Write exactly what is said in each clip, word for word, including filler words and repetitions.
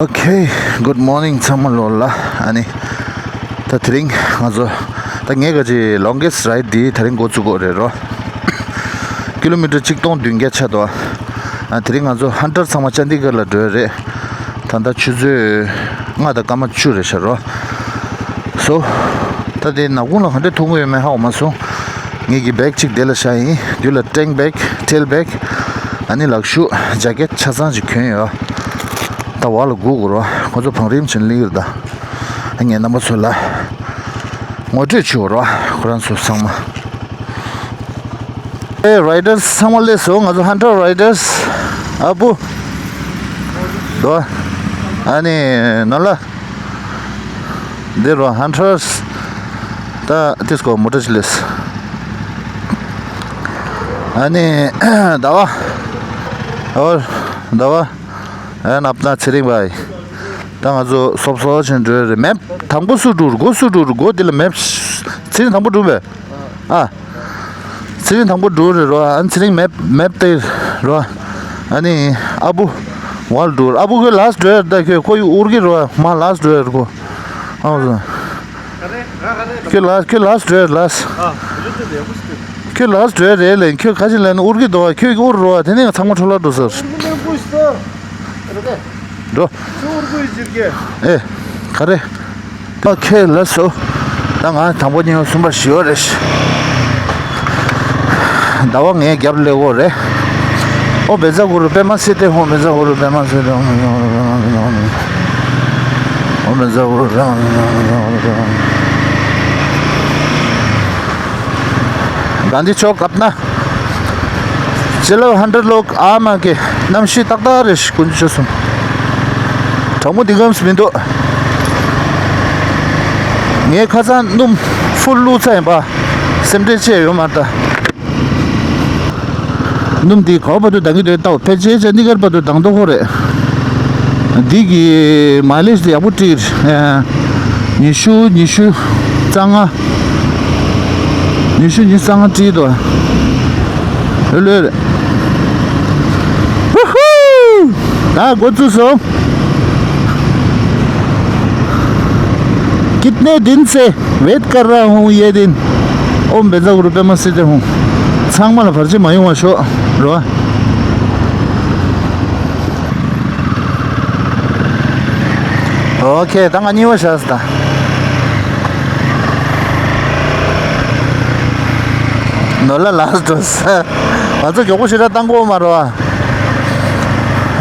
Okay, good morning ཚང་མ་ལོ་ལ། ཨ་ནི་ད་དེ་རིང་ང་ཚོ་ད་ངས་ག་ཅི་longest ride འདི་དེ་རིང་འགོ་བཙུགས་དགོས་རེད་རོ། ཀི་ལོ་མི་ཊར་གཅིག་སྟོང་བདུན་བརྒྱ་ཆགས་འདུག་ཨ་དེ་རིང་ང་ཚོ་ཧན་ཊར་ཚང་མ་ཅན་དི་གར་ལ་འགྲོ་ཡ་རེད། ད་ལྟ་ཆུ་ཚོད་ལྔ་དང་སྐར་མ་བཅུ་རེད་ཤག་རོ། So ད་དེ་ནག་ཁུང་ལ་ག་འདྲས་མཐོང་གི་ཡོད་མེད་ཧ་གོ་མ་སོང་། ངེད་ཀྱི་བེག་གཅིག་དེ་ལ་བཞག་ཡིན། དུས་ལ་ཊེང་བེག་ཊེལ་བེག་ཨ་ནི་ལག་ཤུབས་ཇེ་ཀེཊ་ཆ་ཚང་ཅིག་གྱོན་ཡོད། ད་བར་ལ་སྒུག་དགོས་རོ། ཁོ་ཚོ་བང་རིམ་བྱས་ནས་སླེབས་ཀྱི་རེད་ད། ངས་རྣམ་པ་ཚོ་ལ་ངོ་སྤྲོད་བྱེད་དགོས་རོ། ཁོ་རང་ཚོ་ཚང་མ། ཨེ་རའི་ཌར་ཚང་མ་སླེབས་སོང་། ང་ཚོ་ཧན་ཊར་རའི་ཌར་ཨ་བུ་དོ། ཨ་ནི་ནོར་ལ། འདི་རོ་ཧན་ཊར། ད་དེ་སྐོར་མོ་ཊ་ཅི་ལེས། ཨ་ནི་ཟླ་བ། ཨོ་ཟླ་བ། ཨ་ནི་ཨཔ་ན་ཚེ་རིང་བྷའི། ད་ང་ཚོ་སོབ་སོབ་བྱས་འགྲོ་ཡ་རེད། མེབ་དང་པོ་སུ་འགྲོ་རེད། སྒོ་སུ་འགྲོ་རེད། སྒོ་འདི་ལ་མེབ། ཚེ་རིང་དང་པོ་འགྲོ་བས། ཨ། ཚེ་རིང་དང་པོ་འགྲོ་རེད་རོ། ཨ་ཚེ་རིང་མེབ་མེབ་དེ་རོ། ཨ་ནི་ཨ་བུ་ཝལ་འགྲོ། ཨ་བུ་ཁོས་ལཱསི་འགྲོ་ཡ་རེད། ད་ཁོས་ཁོ་ཡི་ཨུར་གི་རོ། མ་ལཱསི་འགྲོ་ཡ་རེད་ཁོ། ཨ་བུ། ཁྱོད་ལཱསི་ཁྱོད་ལཱསི་འགྲོ་ཡ་ལཱསི། ཁྱོད་ལཱསི་འགྲོ་ཡ་རེད་ལས། ཁྱོད་ཁ་ཅིག་ལས་ན་ཨུར་གི་འདུག་ཁྱོད་ཀྱི་ཨུར་རོ། དེ་ནས་ཚང་མ་འཕྲོ་བརླག་འགྲོ་ཟེར། འགྲོ། ཨེ། ག་རེ། ཨོ་ཁེ་ལགས་སོ། ད་ང་དང་པོ་གཉིས་པ་གསུམ་པ་བཞི་པ་རེད། ཟླ་བ་ངའི་རྒྱབ་ལས་འོ་རེད། ཨོ་བེ་ཛ་གུ་རུ་པད་མ་སིདྡྷི་ཧོ། བེ་ཛ་གུ་རུ་པད་མ་སིདྡྷི་ཧོ། ཨོ་བེ་ཛ་གུ་རུ་པད་མ་སིདྡྷི་ཧོ། གྷན་དྷི་ཅོག་ཨཔ་ན། སྤྱི་ལོ་ཧན་ཌེཌ་ལོག་ཨ་མ་གི་གནམ་གཤིས་ཏག་ཏག་རེད། དཀོན་མཆོག་གསུམ། གྲང་མོ་འདི་གམ་མི་འདུག་ངས་ཁ་སང་སྣུམ་ཕུལ་བླུགས་ཚར་ཡིན་པ། སེམས་ཁྲལ་བྱས་ཡོད་མ་རེད་ད། སྣུམ་འདི་ག་བར་དུ་ལྡང་གི་འདུག་ལྟ་བ། ཕལ་ཆེར་ཅན་དི་གར་བར་དུ་ལྡང་མདོག་ཁོ་རེད། འདི་གི་མའི་ལེཇ་དེ་ཡག་པོ་བྲིས། ཉི་ཤུ། ཉི་ཤུ་རྩ་ལྔ། ཉི་ཤུ་ཉི་ཤུ་རྩ་ལྔ་བྲིས་འདུག་ལྷོད་ལྷོད་རེད། ཧུ་ཧུ། ད་འགོ་བཙུགས་སོང་། कितने दिन से वेट कर रहा हूँ ये दिन। ཨོཾ་བེ་ཛ་གུ་རུ་པད་མ་སིདྡྷི་ཧཱུྃ། ཚང་མ་ལ་བར་ཆད་མ་ཡོང་བ་ཤོག་རོ། ཨོ་ཁེ། ད་ང་གཉིས་པ་བཞག་ཟེར་ད། ནོར་ལ་ལཱསི་འགྲོ་ས། ང་ཚོ་མགྱོགས་པོ་ཞེ་དྲག་བཏང་དགོས་མ་རེད་བ།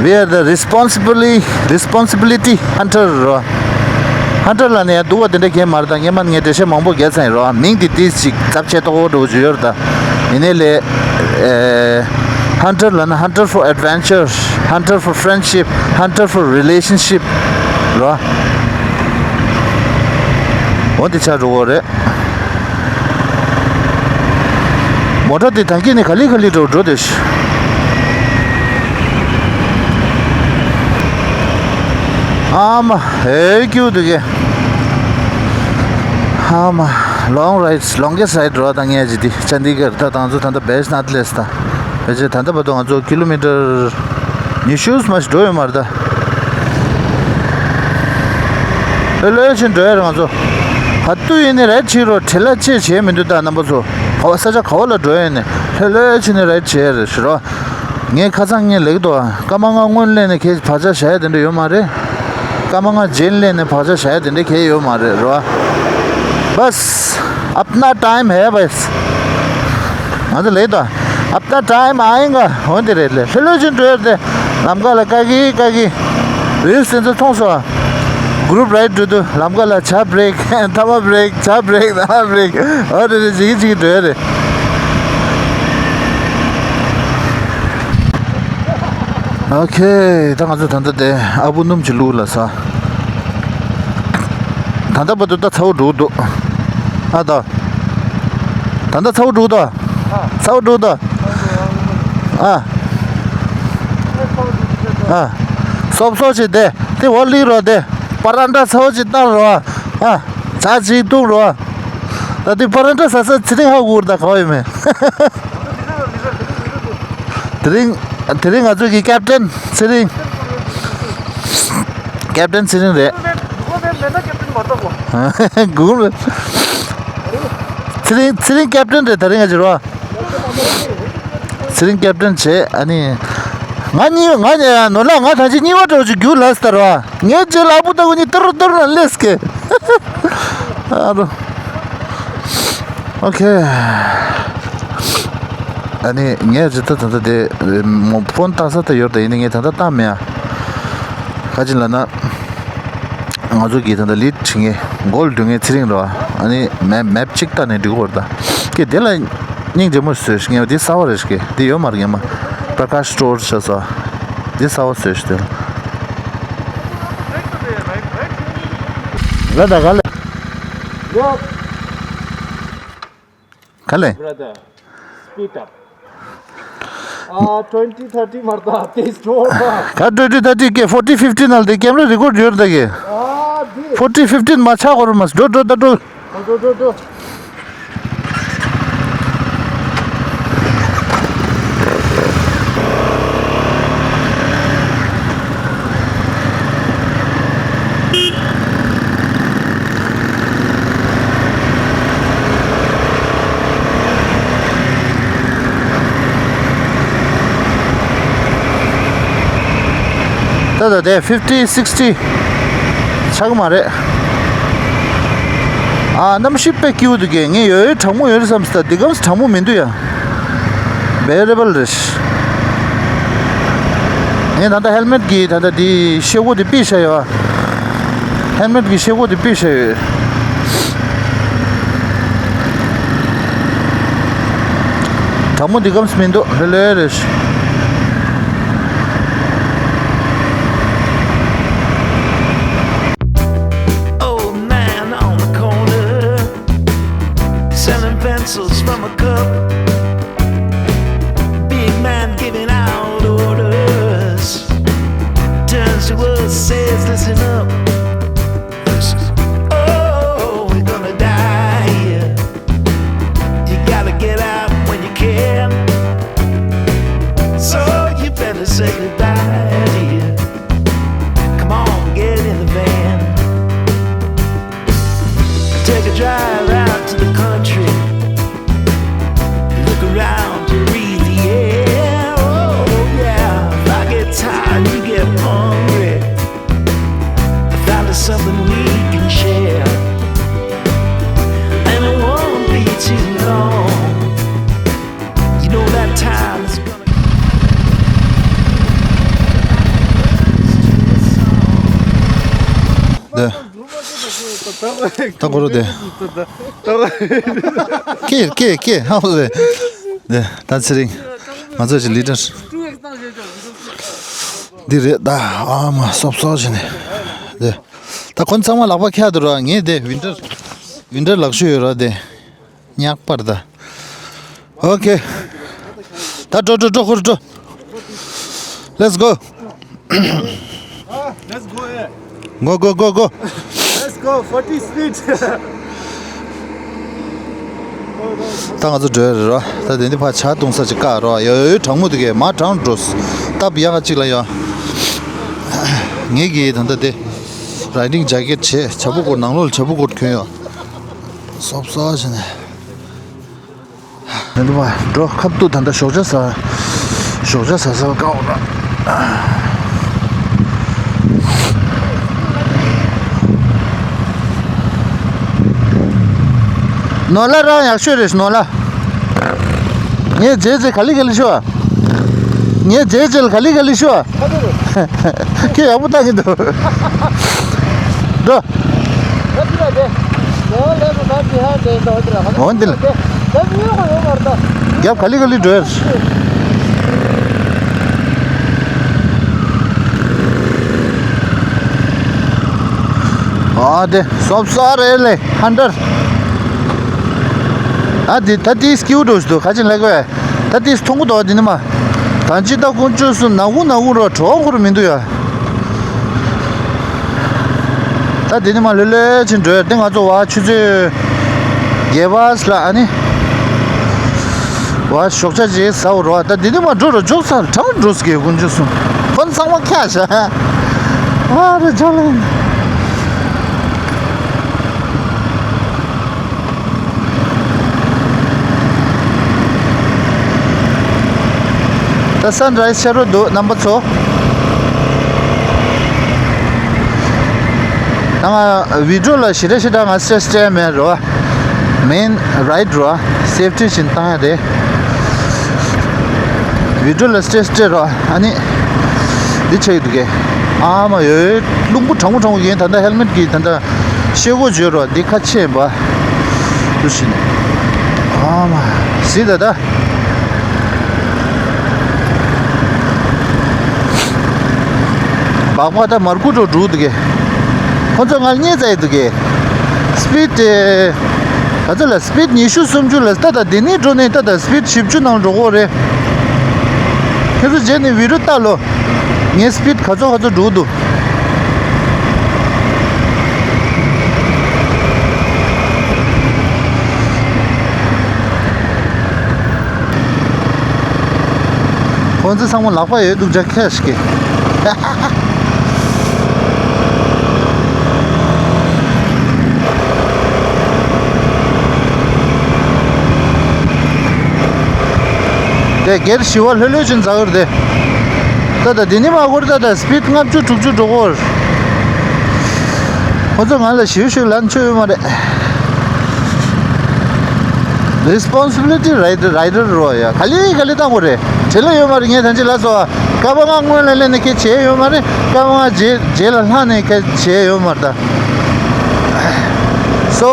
We are the responsibly responsibility hunter རོ། ཧན་ཊར་ལབ་ནས་ཡང་སྡུག་པ་དེ་འདྲ་གང་ཡང་མ་རེད་ད། སྔོན་མ་ངས་འགྲེལ་བཤད་མང་པོ་རྒྱག་ཚར་ཡིན་རོ། མིང་དེ་ཏིས་ཅིག་ཚབས་ཆེ་ཏོག་ཏོ་འདྲ་བོ་ཅིག་ཡོད་རེད་ད། ཡིན་ནའི་ལས། ཨེ། ཧན་ཊར་ལབ་ན་hunter for adventure, hunter for friendship, hunter for relationship རོ། འོ་དེ་ཆགས་འགྲོ་གི་རེད། མོ་ཊ་དེ་ད་གིན་ནས་ག་ལེ་ག་ལེ་འགྲོ་འགྲོ་དེ། ཨ་མ་ཧེ་ཀྱུ་དུ་གེ། ཨ་མ། Long rides, longest ride རོ། ད་ངས་ཅི་དེ་ཅན་དི་གར་ད་ང་ཚོ་ད་ལྟ་བེས་ནཱཐ་ལས་ད། བེ་ཅི་ད་ལྟ་བར་དུ་ང་ཚོ་ཀི་ལོ་མི་ཊར་ཉི་ཤུ་མ་ཞིག་འགྲོ་ཡོད་མ་རེད་ད། ལྷོད་ལྷོད་བྱས་འགྲོ་ཡ་རེད་ང་ཚོ། ག་དུས་ཡིན་ནའི་རའིཌ་བྱེད་རོགས། བྲེལ་བ་ཅི་བྱེད་མི་འདུག་ད་རྣམ་པ་ཚོ། ག་བ་ས་ཆ་ག་བ་ལ་འགྲོ་ཡ་ཡིན་ནའི་ལྷོད་ལྷོད་བྱས་ནས་རའིཌ་བྱེད་ཡ་རེད་ཤི་རོ། ངས་ཁ་སང་ངས་ལེགས་འདུག་སྐར་མ་ལྔ་སྔོན་སླེབས་ནས་ཁྱེད་བག་ཆགས་བཞག་ཡ་དེ་འདྲ་ཡོད་མ་རེད། སྐར་མ་ལྔ་རྗེས་སླེབས་ནས་བག་ཆགས་བཞག་ཡ་དེ་འདྲ་གང་ཡང་ཡོད་མ་རེད་རོ། बस अपना टाइम है बस। ང་ཚོ་ལེགས་དང་། अपना टाइम आएगा འོན་ཏེ་རེད་ལེ། ལྷོད་ལྷོད་བྱས་འགྲོ་ཡ་རེད་དེ། ལམ་ཁ་ལ་ཀ་གི་ཀ་གི། རིལ་སི་དེ་ཚོ་མཐོང་སོང་ཨ། གུ་རུབ་རའིཌ་འགྲོ་དུས་ལམ་ཁ་ལ་ཇ་བྷི་རེག་མཐའ་མ་བྷི་རེག་ཇ་བྷི་རེག་མཐའ་མ་བྷི་རེག་ཨ་རེ་རེ་བྱེད་ཀྱི་བྱེད་ཀྱི་འགྲོ་ཡ་རེད། ཨོ་ཁེ། ད་ང་ཚོ་ད་ལྟ་དེ་ཨ་བུ་སྣུམ་གྱི་བླུགས་ལ་ས། ད་ལྟ་བར་དུ་ད་ཚ་བོ་འགྲོ་གི་འདུག་ཨ་ད། ད་ལྟ་ཚ་བོ་འགྲོ་གི་འདུག་ཚ་བོ་འགྲོ་གི་འདུག་ཨ། ཨ། སོབ་སོབ་བྱས་དེ་དེ་འོག་སླེབས་རོགས་དེ། པ་རན་ཊ་ཚ་བོ་ཅིག་བཏང་རོགས་ཨ། ཇ་ཅིག་བཏུང་རོགས། ད་དེ་པ་རན་ཊ་ཟ་ས་ཚེ་རིང་ཧ་གོ་གི་རེད་ད། ག་བ་ཡོད་མེད། དེ་རིང་དེ་རིང་ང་ཚོ་གི་ཀེབ་ཊན་ཚེ་རིང་། ཀེབ་ཊན་ཚེ་རིང་རེད། གུག་ལ། ཚེ་རིང་ཚེ་རིང་ཀེབ་ཊན་རེད། ད་རིང་ང་ཅི་རོ། ཚེ་རིང་ཀེབ་ཊན་བྱས། ཨ་ནི། ང་གཉིས། ང་ནོར་ལ་ང་ད་ཅི་གཉིས་པ་འགྲོ་ཅིག་རྒྱུགས་ལ་སྟར་བ། ངའི་རྗེས་ལ་ཨ་བུ་ལྟ་བུ་གཉིས་ཏུར་ཏུར་ན་སླེབས་ཀྱི། ཨ་རོ། ཨོ་ཁེ། ཨ་ནི་ངས་ཇི་ལྟར་ད་ལྟ་དེ་མོ་ཕོན་བཏགས་ས་ད་ཡོད། ད་ཡིན་ནི་ངས་ད་ལྟ་བཏང་མེད་ཨ། ག་ཅི་ལ་ན། ང་ཚོ་གི་ད་ལྟ་ལིཌ་བྱེད་མཁན་གོལ་འདྲུད་མཁན་ཚེ་རིང་རོ། ཨ་ནི་མེབ་མེབ་གཅིག་བལྟས་ནས་འགྲིག་གི་རེད་ད། ཀྱེ་དེ་ལ་སྙིང་རྗེ་མོ་བཟོས་ཤིག་ངས་འདི་གསར་པ་རེད་ཤིག་འདི་ཡོད་མ་རེད། ངས་མ་པྲ་ཀཱཤ་སི་ཊོར་ཤ་ས། འདི་གསར་པ་བཟོས་ཤིག་དེ་ལ། ལ་ད་ག་ལ། ག་ལེ། Brother, speed up. Ah, twenty, thirty མར་ད་དེ་སྤྲོ་བ། ག་twenty, thirty ཀྱེ་forty, fifty ནང་དེ་ཀེམ་ར་རི་ཀོཌ་ཡོད་ད་གི། Ah, this. Forty, fifty མ་ཆག་གོ་ར་མ་འགྲོ་འགྲོ་ད་འགྲོ། འགྲོ་འགྲོ་འགྲོ། ད་ད་དེ་fifty, sixty ཆག་མ་རེད། ཨ་གནམ་གཤིས་དཔེ་སྐྱིད་པོ་འདུག་གས། ངས་ཡོད་ཡོད་གྲང་མོ་ཡོད་རེད་བསམ་སྟེ་འདི་གམ་གྲང་མོ་མི་འདུག་ཡ། བེ་རེ་བལ་རེད། ངས་ད་ལྟ་ཧེལ་མེད་ཀྱི་ད་ལྟ་དེ་ཤེལ་སྒོ་དེ་ཕུད་བཞག་ཡོད། ཧེལ་མེད་ཀྱི་ཤེལ་སྒོ་དེ་ཕུད་བཞག་ཡོད། དྲང་མོ་འདི་གམ་མི་འདུག་ལྷོད་ལྷོད་རེད། Old man on the corner, selling pencils from a cup. Big man giving out orders. Turns to us, says, "Listen up. Listen. Oh, we're gonna die here. You gotta get out when you can. So you better say goodbye, dear. Come on, get in the van." Take a drive out to the country. Look around, you breathe the air. Oh, yeah. If I get tired, you get hungry. I found us something we can share. And it won't be too long. You know that time is gonna ད་གོ་རོ་དེ། ཀེ་ཀེ་ཀེ་ཧ་ཧོ་དེ། དེ་ད་ཚེ་རིང་། ང་ཚོ་ཞིག་ལི་ཌར་འདི་རེད་ད། ཨ་མ་སོབ་སོབ་བྱས་ནས་དེ། ད་ཁོང་ཚང་མ་ལག་པ་ཁྱག་འདུག་ར། ངས་དེ་ཝིན་ཊར་ཝིན་ཊར་ལག་ཤུ་ཡོད་ར་དེ། ཉག་པར་ད། ཨོ་ཁེ། ད་འགྲོ་འགྲོ་འགྲོ་ཁུར་འགྲོ། Let's go. Let's go, yeah. Go, go, go, go. Let's go, forty speed. ད་ང་ཚོ་འགྲོ་ཡ་རེད་རོ། ད་དེ་འདི་ཕར་ཇ་བཏུང་ས་ཅིག་བཀག་རོ། ཡོ་ཡོ་གྲང་མོ་འདུག་གས། མར་གྲང་འགྲོ། སྟབས་ཡག་ག་ཅིག་ལ་ཡོ། ངེད་ཀྱིས་ད་ལྟ་དེ་རའི་ཌིང་ཇེ་ཀེཊ་བྱས། ཇ་བོ་ཀོཊ་ནང་ལོགས་ལ་ཇ་བོ་ཀོཊ་གྱོན་ཡོ། སོབ་སོབ་བྱས་ནས། འདི་མ་འགྲོ་ཁབ་ཏུ་ད་ལྟ་ཞོགས་ཇ་ཟ། ཞོགས་ཇ་ཟ་ཟ་བ་དཀའ་བ་ར། ནོར་ལ་རང་ཡག་ཤོས་རེད་ནོར་ལ། ངས་རྗེས་རྗེས་ག་ལི་ག་ལི་ཤོ། ངས་རྗེས་རྗེས་ལ་ག་ལི་ག་ལི་ཤོ། ཁྱོད་ཡག་པོ་བཏང་གི་འདུག་འགྲོ། འོ་འདི་ལ། རྒྱབ་ག་ལི་ག་ལི་འགྲོ་ཡ། ཨ་དེ་སོབ་སོ་རེད་ལེ་ཧན་ཏར། ཨ་དེ་ད་དེ་སྐྱིད་པོ་འགྲོ་ཞིག་འདུག་ག་ཅི་ལེགས་པས། ད་དེ་མཐོང་གི་འདུག་འདི་ནི་མ། གང་ཅི་ད་དཀོན་མཆོག་གསུམ་ནག་ཁུང་ནག་ཁུང་རོ་གྲོགས་འཁོར་མི་འདུག་ཡ། ད་དེ་ནི་མ་ལྷོད་ལྷོད་ཕྱིན་འགྲོ་ཡ། དེ་ང་ཚོ་བ་ཆུ་ཚོད་བརྒྱད་པ་ལ་ཨ་ནི་བ་ཞོགས་ཇ་ཅིག་ཟ་འོ་རོ། ད་དེ་ནི་མ་འགྲོ་རོ་འཇོག་ས་གྲང་འགྲོ་སི་གེ་དཀོན་མཆོག་གསུམ། ཕོན་ཚང་མ་ཁྱག་ཤ། ཨ་རེ་ཇ་ལེན། ད་སན་རའི་སི་ཆགས་འགྲོ་འདུག་རྣམ་པ་ཚོ། ད་ང་བི་ཌི་ཡོ་ལ་ཞེ་དྲག་ཞེ་དྲག་ང་སི་ཊེ་སི་སྤྲད་མེད་རོ། མེན་རའིཌ་རོ། སེབ་ཊི་བཞིན་བཏང་ཡ་རེད། བི་ཌི་ཡོ་ལ་སི་ཊེ་སི་སྤྲད་རོ། ཨ་ནི་འདི་ཆགས་ཀྱི་འདུག་གས། ཨ་མ་ཡོད། རླུང་བུ་གྲང་མོ་གྲང་མོ་ཡིན། ད་ལྟ་ཧེལ་མེཊ་གིས་ད་ལྟ་ཤེལ་སྒོ་བརྗོད་རོགས། འདི་ཁ་ཕྱེ་བ། འདུག་བཞིན། ཨ་མ། གཟིགས་ད་ད། སྦག་སྦག་ད་མར་ཁུ་འགྲོ་འགྲོ་འདུག་གས། ཁོ་ཚོ་ང་ལ་བརྙས་ཙ་ཡི་འདུག་གས། སི་པིཌ་དེ། ག་ཚོད་ལ་སི་པིཌ་ཉི་ཤུ་སུམ་ཅུ་ལ་ད་ད་འདི་ནས་འགྲོ་ནས་ད་ད་སི་པིཌ་བཞི་བཅུ་ནང་འགྲོ་གོ་རེད། ཁྱེད་ཚོ་རྗེས་ནས་བི་ཌི་ཡོ་ལྟ་ལོ། ངའི་སི་པིཌ་ག་ཚོད་ག་ཚོད་འགྲོ་འདུག། ཁོང་ཚོ་ཚང་མ་ལག་པ་ཡོད་འདུག་ཇ་ཁ་ཞིག་གི། དེ་སྒེར་ཞི་བ་ལྷོད་ལྷོད་ཅིག་འཛག་གི་རེད་དེ། ད་ད་དེ་ནི་མ་འཁོར་ད་ད་སི་པིཌ་ལྔ་བཅུ་དྲུག་ཅུ་འགྲོ་གོ། ཁོ་ཚོ་ང་ལ་ཞུ་ཞུ་ལན་ཆོད་ཡོད་མ་རེད། རི་སི་པོན་སི་བི་ལི་ཊི་རའི་ཌར་རའི་ཌར་རོ་ཡ། ག་ལེ་ག་ལེ་བཏང་དགོས་རེད། བྲེལ་ལ་ཡོད་མ་རེད། ངས་ད་ཅི་ལ་སོ། སྐར་མ་ལྔ་སྔོན་ལ་སླེབས་ནས་ཁྱེད་བྱས་ཡོད་མ་རེད། སྐར་མ་ལྔ་རྗེས་རྗེས་ལ་ལྷག་ནས་ཁྱེད་བྱས་ཡོད་མ་རེད་ད། So,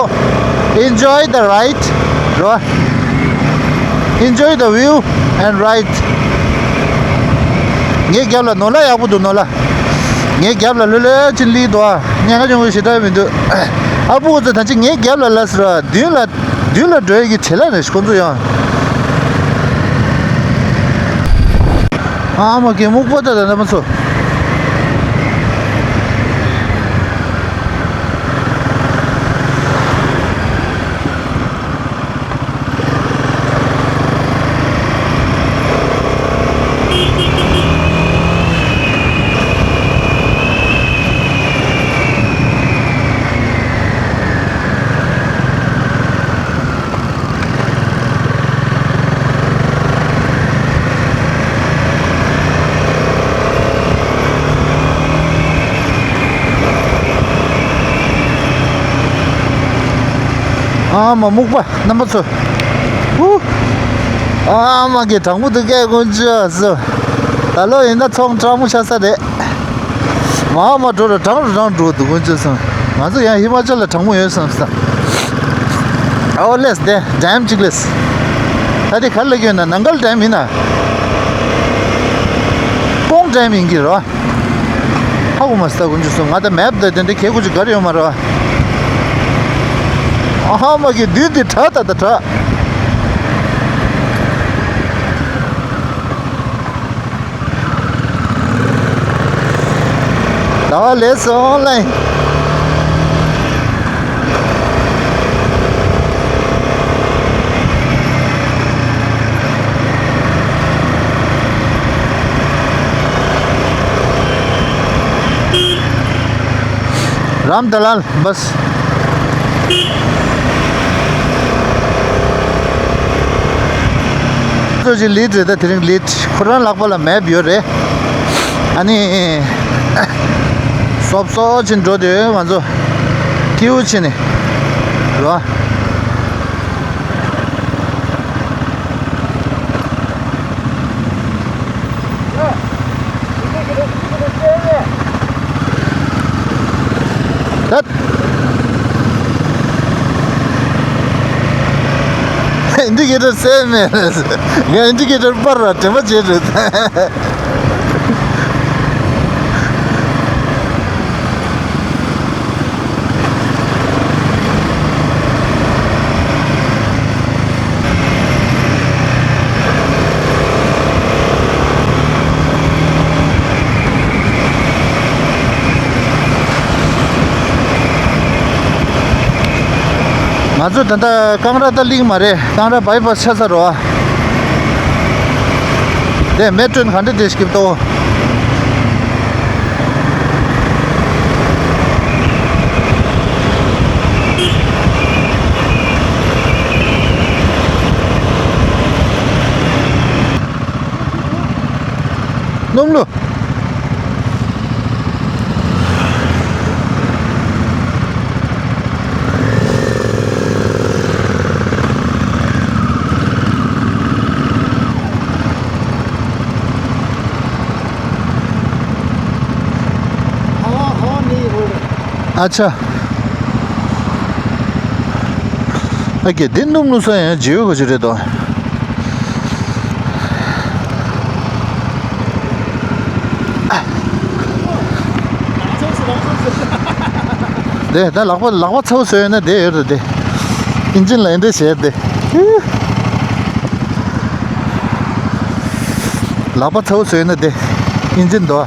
enjoy the ride, རོ། Enjoy the view and ride. ངའི་རྒྱབ་ལ་ནོར་ལྷ་ཡག་པོ་འདུག་ནོར་ལྷ། ངའི་རྒྱབ་ལ་ལྷོད་ལྷོད་ཅིག་སླེབས་འདུག་ཨ། ཉེན་ཁ་ཡོང་གི་ཞེ་དྲག་མི་འདུག་ཨ་ཕོ་ཚོ་ད་ཅི་ངའི་རྒྱབ་ལ་ལ་ཟེར་བ་མདུན་ལ་མདུན་ལ་འགྲོ་ཡི་གི་བྲེལ་ལ་རེད་ཁོང་ཚོ་ཡང་། ཨ་མ་གི་སྨུག་པ་ད་ད་ད་མ་ཚོ། ཨ་མ་སྨུག་པ་རྣམ་པ་ཚོ། ཧུ། ཨ་མ་གི་དྲང་པོ་འདུག་གས་དཀོན་མཆོག་གསུམ། ད་ལོ་ཡིན་ན་ཚོང་དྲང་མོ་ཆགས་ས་རེད། མ་མ་འགྲོ་ར་གྲང་རུ་གྲང་འགྲོ་འདུག་དཀོན་མཆོག་གསུམ། ང་ཚོ་ཡང་ཧི་མ་ཅལ་ལ་དྲང་མོ་ཡོད་བསམ་ས། ཨའོ་ལེས་དེ་ཌེམ་གཅིག་ལེས། ད་དེ་ག་རེ་ལབ་ཀྱི་ཡོད་ན་ནང་གལ་ཌེམ་ཡིན་ན། ཀོང་ཌེམ་ཡིན་གྱི་རེད་བ། ཧ་གོ་མ་སོང་། དཀོན་མཆོག་གསུམ། ང་ད་མེབ་དང་དེ་འདྲ་གལ་དགོས་ཅིག་ག་རེ་ཡོད་མ་རེད་བ། ཨ་ཧ་མ་གི་མདུན་དེ་དྲག་ད་ད་དྲག་ད་བ་ལས་སོང་ལེ། རམ་ད་ལལ་བས། ཚོ་ཅིག་ལིཌ་རེད་ད། དེ་རིང་ལིཌ་ཁོ་རང་ལག་པ་ལ་མེབ་ཡོད་རེད། ཨ་ནི། སོབ་སོབ་ཅིག་འགྲོ་དུས་ང་ཚོ་ཁྱེའུ་ཆེ་ནི་རོ། ད། ཨིན་ཌི་ཀེ་ཊར་སེ་མེད། ངས་ཨིན་ཌི་ཀེ་ཊར་པར་ར་དྲན་པ་བརྗེད་འགྲོ། ང་ཚོ་ད་ལྟ་ཀང་ར་ད་གླིང་མ་རེད། ཀང་ར་བྷའི་པ་སི་ཆགས་ས་རོ། དེ་མེ་ཊོན་ག་འདྲ་དེ་སྐྱིབས་ཏོ། ལོ། ཨ་ཆ། ཨ་ཀེ་དེ་སྣུམ་བླུགས་ས་ཡང་བརྗེ་བོ་ག་ཅི་རེད་དོ། དེ་ད་ལག་པ་ལག་པ་ཚ་བོ་བཟོས་ཡོད་ན་དེ་ཡོད་རེད་དེ། ཨིན་ཇིན་ལ་འདི་འདྲ་བྱས་ཏེ། ལག་པ་ཚ་བོ་བཟོས་ན་དེ། ཨིན་ཇིན་དོ།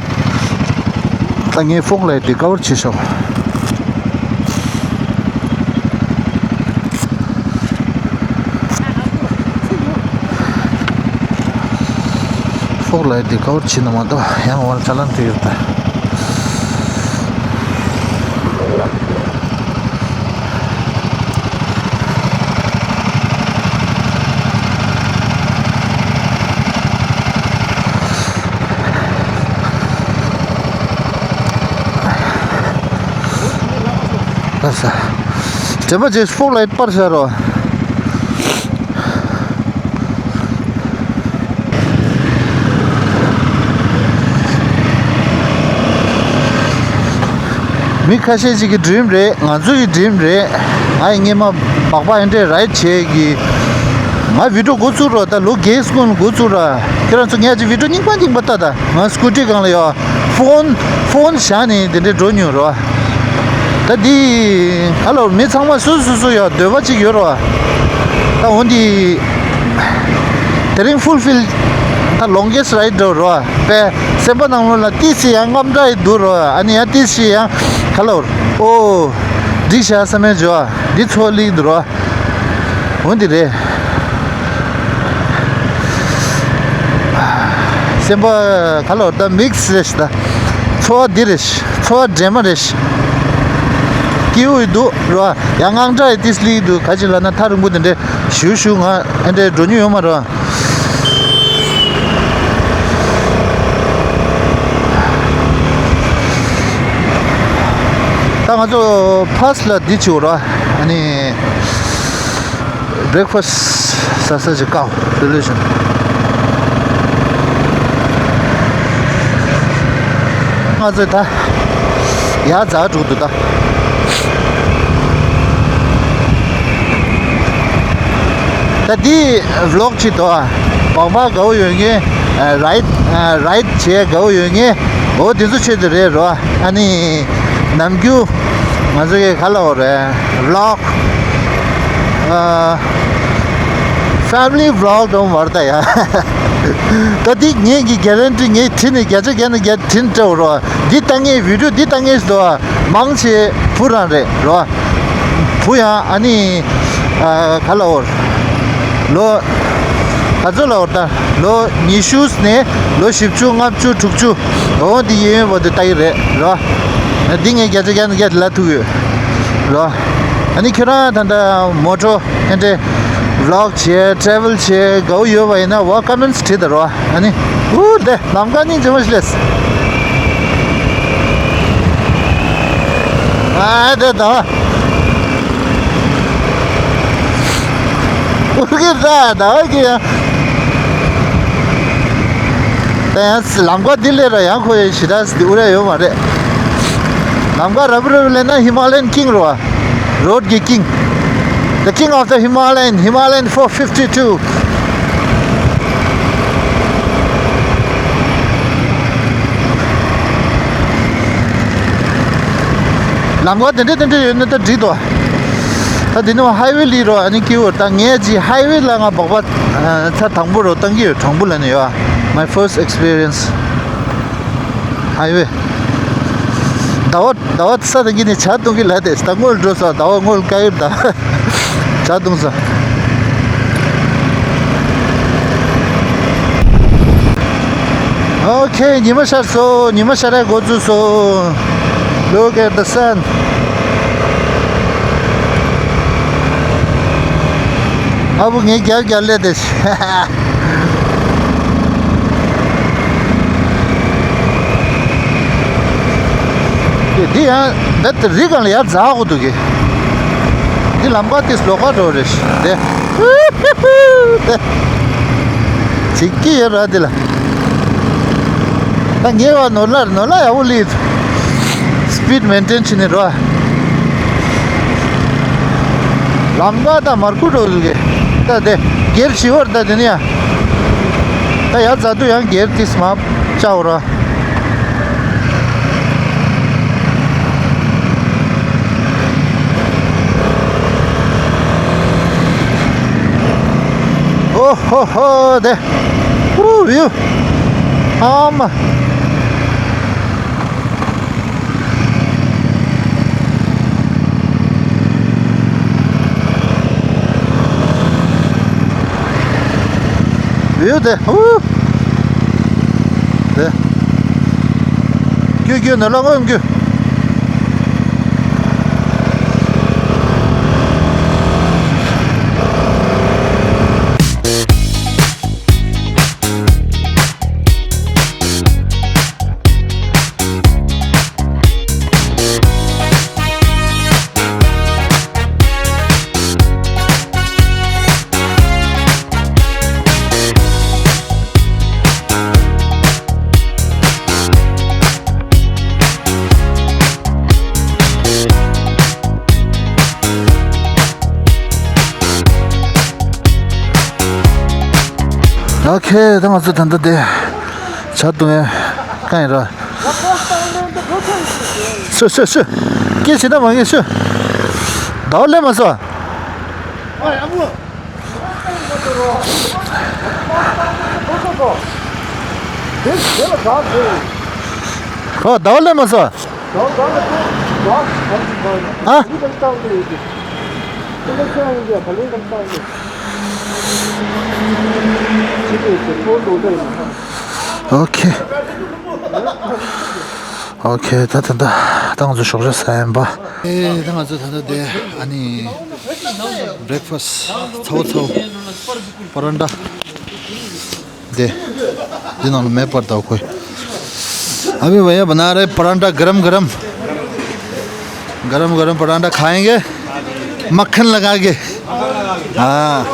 ད་ངས་ཕོག་ལའི་དེ་ཀ་བར་བྱེད་ཤོག་ཕོག་ལའི་དེ་ཀ་བར་བྱེད་ན་མ་གཏོགས་ཡང་བར་ཅ་ལན་དུ་ཡོད་ད། ལགས་སོ། དྲན་པ་བྱེད། ཕོག་ལའི་པར་བཞག་རོགས། མི་ཁ་ཤས་ཅིག་གི་ཌི་རིམ་རེད། ང་ཚོ་གི་ཌི་རིམ་རེད། ང་ཡི་སྔས་མ་སྦག་སྦག་ཨེ་འདྲས་རའིཌ་བྱེད་ཀྱི། ང་བི་ཌིའོ་འགོ་བཙུགས་རོགས། ད་ལོ་བརྒྱད་སྔོན་ལ་འགོ་བཙུགས་ར། ཁྱེད་རང་ཚོ་ངས་ཅིག་བི་ཌིའོ་རྙིང་པ་རྙིང་པ་ལྟ་ད། ང་སྐུ་ཊི་སྒང་ལ་ཡོད། ཕོན་ཕོན་བཞག་ནས་དེ་འདྲས་འགྲོ་མྱོང་རོགས། ད་འདི་ག་ལ་མི་ཚང་མ་སོ་སོ་སོ་ཡོད་འདོད་པ་ཅིག་ཡོད་རོགས། ད་འོ་འདི་དེ་རིང་ཕུལ་ཕིལ་ད་ལོང་གེ་སི་རའིཌ་འགྲོ་རོགས། པས་སེམས་པ་ནང་ལོགས་ལ་ཏི་སི་ཡང་དངངས་སྐྲག་ཡི་འདུག་རོགས། ཨ་ནི་ཡང་ཏི་སི་ཡང་ག་ལ་འོ་འགྲིག་བཞག་བསམ་མེད་འཇོ་འདི་ཚོ་ལིག་འདུག་རོགས། འོ་འདི་རེད། སེམས་པ་ག་ལ་འོ་ད་མིག་སི་རེད་ཤག་ད། ཚོར་བ་འདི་རེད། ཚོར་བ་འདྲེས་མ་རེད། སྐྱིད་པོ་ཡི་འདུག་རོ། ཡང་དངངས་སྐྲག་ཡི་ཏིས་ལི་འདུག་ག་ཅི་ལབ་ན་ཐག་རིང་པོ་དེ་འདྲས་ཞུ་ཞུ་ང་ཨེ་འདྲས་འགྲོ་མྱོང་ཡོད་མ་རེད། ད་ང་ཚོ་ཕར་སི་ལ་འདི་བྱེད་དགོས་རེད། ཨ་ནི་བྷི་རེག་ཕ་སི་ཟ་ས་ཅིག་དཀའ་སོ་ལོས་བྱུང་། ང་ཚོས་ད་ཡར་འཛེགས་འགྲོ་གི་འདུག་ད། ད་འདི་བི་ལོག་ཅིག་འདུག་ཨ། སྦག་སྦག་དགའ་བོ་ཡོད་མཁན། རའིཌ་རའིཌ་བྱེད་དགའ་བོ་ཡོད་མཁན། འོ་དེ་ཚོ་ཆེད་དུ་རེད་རོ། ཨ་ནི་ནམ་རྒྱུན་ང་ཚོ་གི་ག་ལབ་དགོས་རེད། བི་ལོག་ཕེ་མི་ལི་བི་ལོག་འགྲོ་མ་རེད་ད་ཡ། ད་འདི་ངས་ཀྱི་གྷ་རན་ཊི་ངས་བྲིས་ནས་བརྒྱ་ཆ་བརྒྱ་ནས་བརྒྱ་བྲིས་ནས་སྤྲད་དགོས་རོ། འདི་ལྟ་ངས་བི་ཌིའོ་འདི་ལྟ་ངས་སོ། མང་ཆེ་བུ་རང་རེད་རོ། བུ་ཡང་ཨ་ནི་ཨ་ག་ལབ་དགོས། ལོ་ག་ཚོད་ལབ་དགོས་ད། ལོ་ཉི་ཤུ་ནས་ལོ་བཞི་བཅུ་ལྔ་བཅུ་དྲུག་ཅུ། འོ་འདི་ཡིན་བར་དུ་ལྟ་གི་རེད་རོ། འདི་ངས་བརྒྱ་ཆ་བརྒྱ་ནས་བརྒྱ་ལབ་ཐུབ་ཡོད་རོ། ཨ་ནི་ཁྱོད་རང་ད་ལྟ་མོ་ཊ་ཨེ་འདྲས་བི་ལོག་བྱེད་ཊེ་རེ་ཝལ་བྱེད་དགའ་བོ་ཡོད་པ་ཡིན་ན་འོ་ཀོ་མེན་ཊི་བྲིས་དང་རོ། ཨ་ནི་འུ་དེ་ལམ་ཁ་སྙིང་རྗེ་མོ་ཞིག་ལས། ཨ་དེ་ད་འུ་གི་ད་ད་གི་ཡ། ད་ཡང་ལམ་ཁ་འདི་ལས་ར་ཡང་ཁོ་ཡི་ཞི་དྲག་འདི་འུ་ར་ཡོད་མ་རེད། ལམ་ཁ་རབ་རིབ་ལས་ན་ཧི་མ་ལ་ཡན་ཀིང་རོ། Road གི་ཀིང་། The king of the Himalayan, Himalayan four fifty-two. ལམ་ཁ་དེ་འདྲས་དེ་འདྲས་ཡོད་ན་ད་འགྲིག་འདུག་ད་དེ་ནི་ཧའི་ཝེ་ལི་རོ། ཨ་ནི་ཀི་འོར་ད་ངས་ཅི་ཧའི་ཝེ་ལ་ང་སྦག་སྦག་ཚ་དང་པོ་རོ་བཏང་གི་ཡོད། དང་པོ་ལ་ནི་ཡོད། My first experience highway. ཟླ་བ་ཟླ་བ་ས་དང་གི་ནི་ཇ་བཏུང་གི་ལ་དེ་ད་སྔོན་འགྲོ་ས་ཟླ་བ་སྔོན་བཀག་ཡོད་ད། ཇ་བཏུང་ས། ཨོ་ཁེ། ཉི་མ་ཤར་སོང་། ཉི་མ་ཤར་ཡ་འགོ་བཙུགས་སོང་། Look at the sun. ཨ་བུ་ངས་རྒྱབ་རྒྱབ་ལས་དེ། འདི་ཡང་འདི་རི་སྒང་ལ་ཡར་འཛེག་དགོས་འདུག་གི། འདི་ལམ་ཁ་དེ་ལོགས་ཀ་འགྲོ་རེད་ཤག་འདི། འདི་བྱེད་ཀྱི་ཡོད་ར་འདི་ལ། ད་ངེས་པ་ནོར་ལ་ནོར་ལ་ཡག་པོ་སླེབས། སི་པིཌ་མེན་ཊེན་བྱས་ནས་འགྲོ། ལམ་ཁ་ད་མར་ཁུ་འགྲོ་འདུག་གི། ད་དེ་སྒེར་བྱེད་པར་ད་དེ་ནི་ཡ། ད་ཡར་འཛེག་དུས་ཡང་སྒེར་དེ་མར་བཅའ་འོ་ར། ཨོ་ཧོ་ཧོ་དེ། ཨུ་བིའུ། ཨ་མ། བིའུ་དེ། ཨུ། དེ། རྒྱུ་རྒྱུ་ནོར་ལ་མངོན་རྒྱུ། ཨོ་ཁེ། ད་ང་ཚོ་ད་ལྟ་དེ་བྱ་བཏུང་ཡ་གང་ཡིན་ར། སུ་སུ་སུ། སྐད་ཆེ་ན་མ་ངེས་སུ། ཟླ་བ་སླེབས་མ་སོང་། ཨོ་ཟླ་བ་སླེབས་མ་སོང་། ཨ། ཨོ་ཁེ། ཨོ་ཁེ། ད་ད་ད་ད་ང་ཚོ་ཞོགས་ཇ་ཟ་ཡིན་པ། ཨེ། ད་ང་ཚོ་ད་ད་དེ་ཨ་ནི་བྷི་རེག་ཕ་སི་ཚ་བོ་ཚ་བོ། པ་རན་ཏྲ། दे। दे ना, मैं पढ़ता हूँ कोई। अभी भैया बना रहे परांठा गरम गरम। गरम गरम परांठा खाएंगे, मक्खन लगा के। हाँ,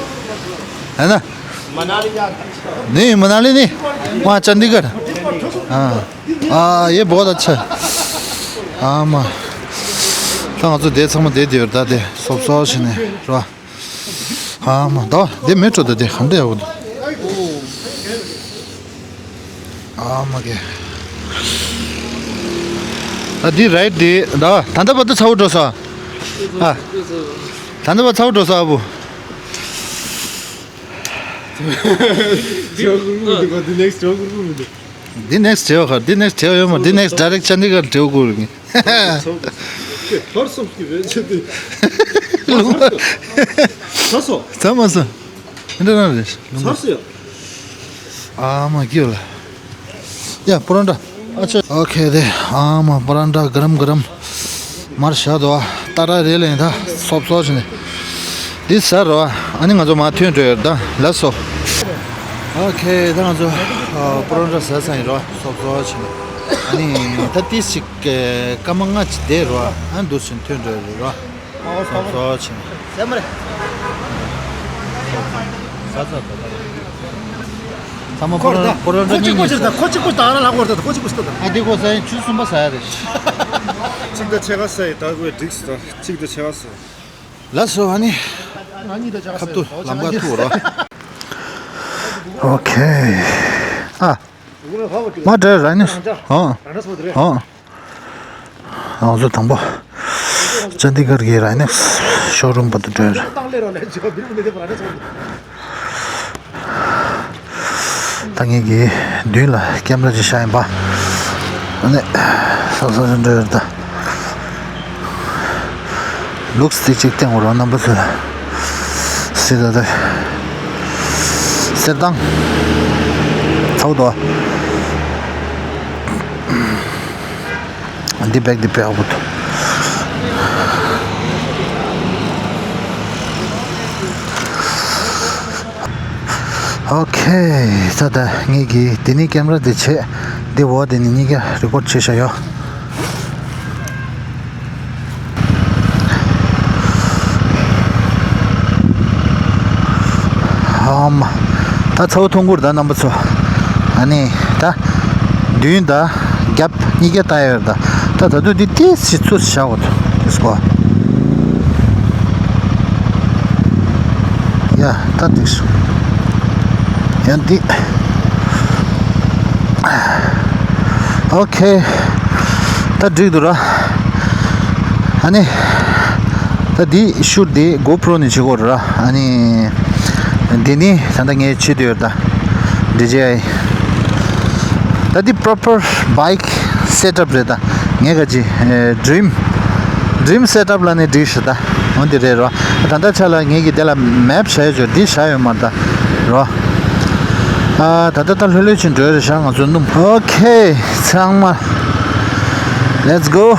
है ना? मनाली जाना। नहीं, मनाली नहीं, वहाँ चंडीगढ़। हाँ। हाँ, ये बहुत अच्छा है। हाँ, माँ। ད་ང་ཚོ་དེ་ཚང་མ་དེ་དེ་ཡོད་ད་དེ་སོབ་སོབ་བྱས་ནས་རོ། ཨ་མ་ད་དེ་མེ་ཊོ་ད་དེ་ག་འདྲ་ཡག་པོ་འདུག་ཨ་མ་གེ། ད་འདི་རའིཌ་འདི་ད་ད་ལྟ་བར་དུ་ཚ་བོ་འགྲོ་ས། ཨ། ད་ལྟ་བར་ཚ་བོ་འགྲོ་ས་ཨ་བུ། ཇོ་གུར་གུར་འདུག་ག་འདི་ནེག་སི་ཊི་ཇོ་གུར་གུར་མི་འདུག་འདི་ནེག་སི་ཊི་ཇོ་གར་འདི་ནེག་སི་ཊི་ཇོ་ཡོད་མ་འདི་ནེག་སི་ཊི་ཌའི་རེག་ཊི་ཅན་ཌི་གར་ཇོ་གུར་གི། ཚར་སོང་གི་རེད་ཆེ་དེ། ཚར་སོང་། ཚར་མ་སོང་། འདི་འདྲ་རང་རེད། ཚར་སོང་ཡ། ཨ་མ་སྐྱིད་ལ། ཡ་པོ་རོན་ཊ། ཨ་ཆོ། ཨོ་ཁེ་དེ། ཨ་མ་པོ་རོན་ཊ་ག་རམ་ག་རམ། མར་བཞག་འདུག་ཏག་ཏག་རེད་ལེ་ད་སོབ་སོབ་བྱས་ནས། འདི་ཟ་རོ། ཨ་ནི་ང་ཚོ་མར་ཐོན་འགྲོ་ཡོད་ད་ལགས་སོ། ཨོ་ཁེ་ད་ང་ཚོ་པོ་རོན་ཊ་ཟ་ཚར་ཡིན་རོ་སོབ་སོབ་བྱས་ནས། ཨ་ནི་ད་ཏིས་ཅིག་སྐར་མ་ལྔ་ཅིག་བསྡད་རོ། ཨ་འདུག་སེ་ཐོན་འགྲོ་ཡོད་རེད་རོ། ཨོ་ཚོགས་ཚོགས་ཆེན། ཟེར་མ་རེད། ཟ་ཟ་ཟ་ཟ། ཚང་མ་ཁོ་ར་ད་ཁོ་ར་ཁོ་གཅིག་པོ་ཅིག་ད་ཁོ་གཅིག་པོ་ད་ར་ལ་ཁོ་ད་ཁོ་གཅིག་པོ་ཞིག་ད། ཨ་འདི་ཁོ་ཟ་ཡིན་ཆུ་གསུམ་པ་ཟ་ཡ་རེད། གཅིག་ད་ཕྱེད་ཀ་ཟ་ཡི་ད་ཁོས་འགྲིག་སོང་ད་གཅིག་ད་ཕྱེད་ཀ་ཟ། ལགས་སོ་ཨ་ནི། ཁ་ཐུག་ལམ་ཁ་ཐུག་རོ། ཨོ་ཁེ། ཨ། མ་འདྲ་ར་ནི། ཨོ། ཨོ། ང་ཚོ་དང་པོ་ཅན་དི་གར་གྱི་ར་ནི་ཤོ་རུམ་བར་དུ་འགྲོ་ཡ་རེད། ད་ངེད་ཀྱི་མདུན་ལ་ཀེམ་ར་ཅིག་བཞག་ཡིན་པ། ཨ་ནི་ས་ས་ཅིག་འགྲོ་ཡ་རེད་ད། ལུགས་དེ་གཅིག་བསྟན་དགོས་རེད་རྣམ་པ་ཚོས། སྲིད་ད་ད། གསེར་ཐང་། ཚ་བོ་དོ། འདི་བེག་འདི་བེག་བུད། ཨོ་ཁེ། ད་ད་ངེད་ཀྱིས་འདི་ནི་ཀེམ་ར་འདི་བྱས། འདི་འོག་འདི་ནི་གཉིས་ཀ་རི་ཀོཌ་བྱས་བཞག་ཡོད། ཨོ་མ། ད་ཚ་བོ་མཐོང་གུར་ད་རྣམ་པ་ཚོ། ཨ་ནི་ད་མདུན་ད་རྒྱབ་གཉིས་ཀ་ལྟ་ཡོད་ད། ད་ད་དུང་འདི་ཏིས་ཞིག་ཚུར་བཞག་གོ་ཏིས་གོ། ཡ་ད་འགྲིག་སོང་། ཡང་འདི། ཨོ་ཁེ། ད་འགྲིག་འདུག་ར། ཨ་ནི། ད་འདི་ཤུ་ཊི་འདི་གོ་པྲོ་ནས་བྱེད་དགོས་ར། ཨ་ནི། འདི་ནི་ད་ལྟ་ངས་བྱེད་འདོད་ཡོད་ད། ཌི་ཇེ་ཨའི། ད་འདི་པྲོ་པར་བྷའིཀ་སེ་ཊབ་རེད་ད། ངས་ག་ཅི་ཌི་རིམ། ཌི་རིམ་སེ་ཊབ་ལ་ནི་འགྲིག་ཤག་ད། འོ་འདི་རེད་རོ། ད་ལྟ་ཆ་ལ་ངས་ཀྱི་དེ་ལ་མེབ་བྱ་ཡོད་ཅོ་འདི་བྱ་ཡོད་མ་རེད་ད། རོ། ཨ་ད་ལྟ་ད་ལྷོད་ལྷོད་ཕྱིན་འགྲོ་རེད་ཤག་ང་ཚོ་སྣུམ། ཨོ་ཁེ། ཚང་མ། Let's go།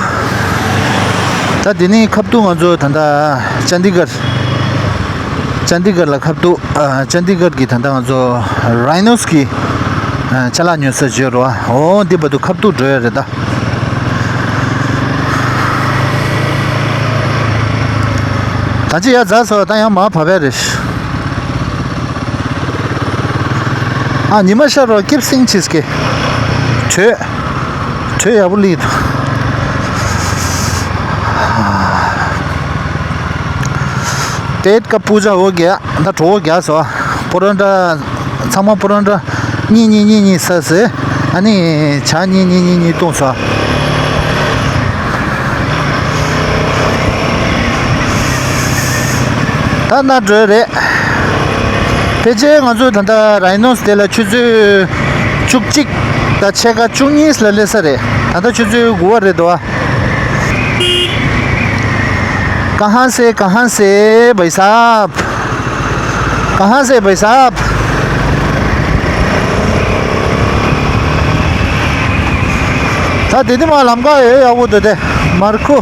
ད་འདི་ནི་ཁ་ཐུག་ང་ཚོ་ད་ལྟ་ཅན་དི་གར། ཅན་དི་གར་ལ་ཁ་ཐུག་ཨ་ཅན་དི་གར་གྱི་ད་ལྟ་ང་ཚོ་རའི་ནོས་ཀྱི་ཨ་ཅ་ལག་ཉོ་ས་བརྗོད་རོ། འོ་འདི་བར་དུ་ཁ་ཐུག་འགྲོ་ཡ་རེད་ད། ད་ཅི་ཡ་ཛ་སོ་ད་ཡང་མ་བབས་པ་རེད། ཨ་ཉི་མ་ཤར་རོ་ཀིབ་སིང་ཆིས་ཀེ། དྲོད། དྲོད་ཡག་པོ་ལི་འདུག་ཏེད་ཀ་པུ་ཇ་འོ་གེ་ད་གྲོ་བོ་རྒྱག་སོ། པོ་རོ་ཊ། ཚང་མ་པོ་རོ་ཊ་གཉིས་གཉིས་གཉིས་གཉིས་ཟ་ཟེ། ཨ་ནི་ཇ་གཉིས་གཉིས་གཉིས་གཉིས་བཏུང་སོ། ད་ན་འགྲོ་རེད། ཕལ་ཆེར་ང་ཚོ་ད་ལྟ་རའི་ནོས་དེ་ལ་ཆུ་ཚོད་བཅུ་གཅིག་དང་ཕྱེད་ཀ་བཅུ་གཉིས་ལ་སླེབས་ས་རེད། ད་ལྟ་ཆུ་ཚོད་དགུ་པ་རེད་དོ། कहाँ से, कहाँ से भाई साहब? कहाँ से भाई साहब? ད་དེ་དེ་མ་ལམ་ཁ་ཡོད་ཡག་པོ་འདུག་སྟེ། མར་ཁུ།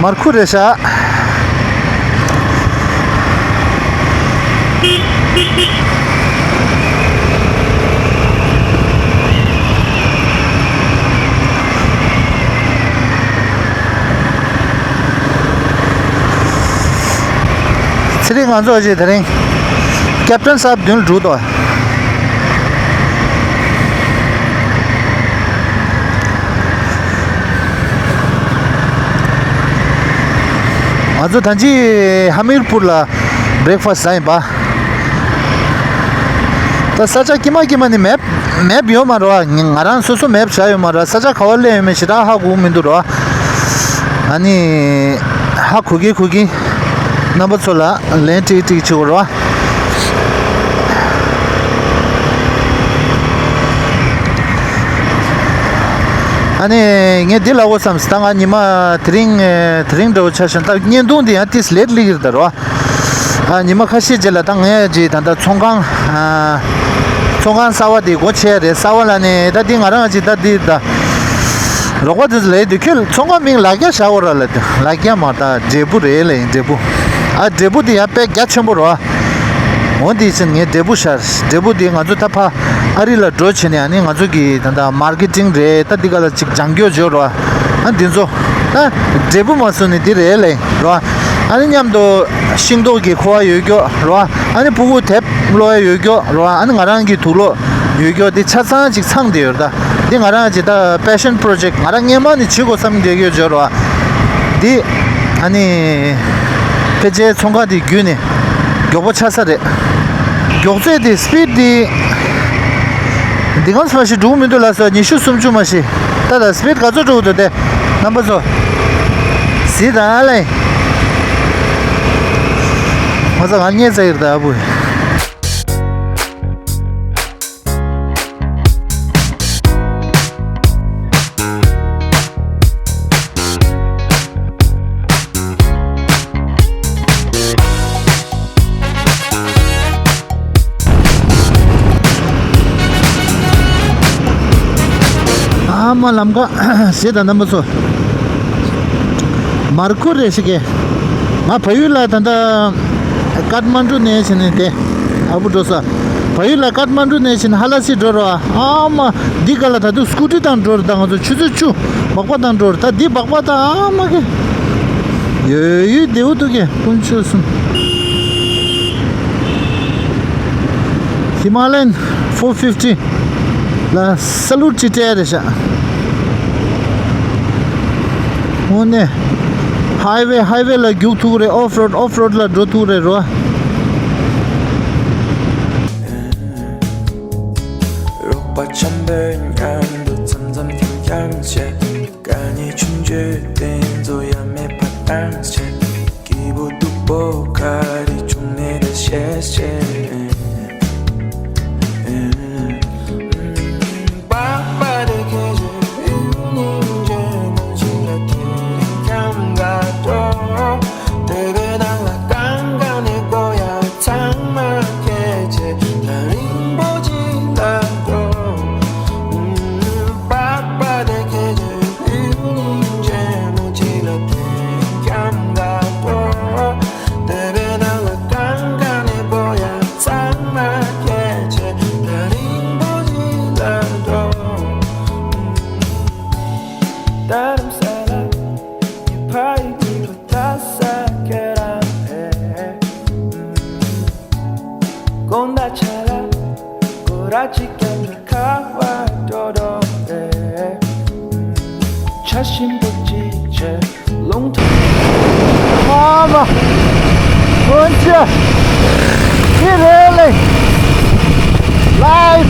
མར་ཁུ་རེད་ཤག་ཚེ་རིང་ང་ཚོ་ཅིག་དེ་རིང་ཀེབ་ཊན་སབ་མདུན་ལ་འགྲོ་དོ། ང་ཚོ་ད་ཅི་ཧ་མིར་པུར་ལ་བྷི་རེག་ཕ་སི་ཟ་ཡིན་པ། ད་ས་ཆ་ཀྱི་མ་ཀྱི་མ་ནི་མེད། མེད་ཡོད་མ་རེད་བ། ང་རང་སོ་སོ་མེད་བྱ་ཡོད་མ་རེད། ས་ཆ་ག་བ་སླེབས་ཡོད་མེད་ཞེ་དྲག་ཧ་གོ་གི་མི་འདུག་རེད་བ། ཨ་ནི་ཧ་གོ་གི་གོ་གི་རྣམ་པ་ཚོ་ལ་ལན་ཀྲིག་ཀྲིག་བྱེད་དགོས་རེད་བ། ཨ་ནི་ངས་འདི་ལབ་དགོས་བསམ་སོང་། ད་ང་ཉི་མ་དེ་རིང་དེ་རིང་འདྲ་བོ་ཆགས་ཤག་ད་བརྙན་ཐུང་འདི་ཡང་ཏིས་ལེ་ཊི་སླེབས་ཀྱི་རེད་ད་རེད་བ། ཨ་ཉི་མ་ཁ་ཤས་རྗེས་ལ་ད་ངས་ཅིག་ད་ལྟ་ཚོང་ཁང་ཨ་ཚོང་ཁང་གསར་བ་དེ་སྒོ་ཕྱེ་རེད། གསར་བ་ལ་ནི་ད་འདི་ང་རང་ཅིག་ད་འདི་ད་རོགས་པ་དེ་ཚོ་ལས་དུས་ཁྱོད་ཚོང་ཁང་མིང་ལ་རྒྱ་བཞག་གོ་ར་ལ་དུས་ལ་རྒྱ་མ་ད་འབྲས་བུ་རེད་ལ་ཡིན་འབྲས་བུ། ཨ་འབྲས་བུ་དེ་ཡང་དཔེ་རྒྱ་ཆེན་པོ་རེད་བ། འོ་དེ་ཕྱིན་ངས་འབྲས་བུ་ཤར་འབྲས་བུ་དེ་ང་ཚོ་ད་ཕ་ཨ་རི་ལ་འགྲོ་བྱས་ནས་ཨ་ནི་ང་ཚོ་གི་ད་ད་མར་ཀེ་ཊིང་རེད། ད་འདི་ག་ལ་ཅིག་ལྗང་སྐྱོ་འབྱོར་རོ། ཨ་འདི་ཚོ་ད་འབྲས་བུ་མ་སོང་ནི་འདི་རེད་ལེ་རོ། ཨ་ནི་མཉམ་དུ་ཤིང་ཏོག་གི་ཁུ་བ་ཡོད་སྐྱོ་རོ། ཨ་ནི་ཕྲུ་གུ་དེབ་ཀློག་ཡ་ཡོད་སྐྱོ་རོ། ཨ་ནི་ང་རང་གི་དུག་ལོག་ཡོད་སྐྱོ་འདི་ཆ་ཚང་ཅིག་ཚང་བསྡད་ཡོད་ད། འདི་ང་རང་ཅིག་ད་པེ་ཤན་པྲོ་ཇེག་ང་རང་སྔས་མ་ནས་བྱེད་དགོས་བསམ་བསྡད་ཡོད་འབྱོར་རོ། འདི་ཨ་ནི་ཕལ་ཆེར་ཚོང་ཁང་འདི་བརྒྱུད་ནས་མགྱོགས་པོ་ཆགས་ས་རེད། མགྱོགས་ཚད་དེ་སི་པིཌ་དེ་འདི་གང་ཙམ་ཞིག་འགྲོ་གི་མི་འདུག་ལ་སོགས་ཉི་ཤུ་སུམ་ཅུ་མ་ཞིག་ད་ལ་སི་པིཌ་ག་ཚོད་འགྲོ་གི་འདུག་དེ་རྣམ་པ་ཚོ་གཟིགས་དང་ལེ། ང་ཚོ་ང་རྙེད་ཚ་ཡིར་ད་ཨ་བུ། ཨ་མ་ལམ་ཀ་ཞེས་དང་རྣམ་པ་ཚོ། མར་ཁུ་རེ་ཞིག་གི། ང་བལ་ཡུལ་ལ་ད་ལྟ་ཀཏ་མན་གྲུ་ནས་ཕྱིན་ནས་དེ་ཨ་བུ་འགྲོ་ས། བལ་ཡུལ་ལ་ཀཏ་མན་གྲུ་ནས་ཕྱིན་ཧ་ལ་སི་འགྲོ་རོགས་ཨ་མ། འདི་ག་ལ་ད་དུང་སྐུ་ཊི་དང་འགྲོ་རེད། ད་ང་ཚོ་ཆུ་ཚོད་བཅུ་སྦག་སྦག་དང་འགྲོ་རེད། ད་འདི་སྦག་སྦག་དང་ཨ་མ་གི་ཡོད་ཡོད་བདེ་བོ་འདུག་གི་དཀོན་མཆོག་གསུམ། Himalayan four fifty ལ་ས་ལུད་ཅིག་སྤྲད་རེད་ཤག་འོ་ནས་highway highway ལ་རྒྱུག་ཐུབ་རེད། off road off road ལ་འགྲོ་ཐུབ་རེད་རོ། རོགས་པ་འཆམ་པོའི་མཉམ་དུ་འཆམ་འཆམ་འཆམ་འཆམ་བྱས། དཀའ་ངལ་ཆུང་ཆུང་དེ་ཚོ་ཡ་མེད་པ་བཏང་བྱས། སྐྱིད་པོ་སྡུག་པོ་ག་རེ་བྱུང་ནས་ད་ཤེས་ཤེས། ཨ་མ། ཀུན་སྤྱོད། ཨི་རེད་ལེ། ལའིབ།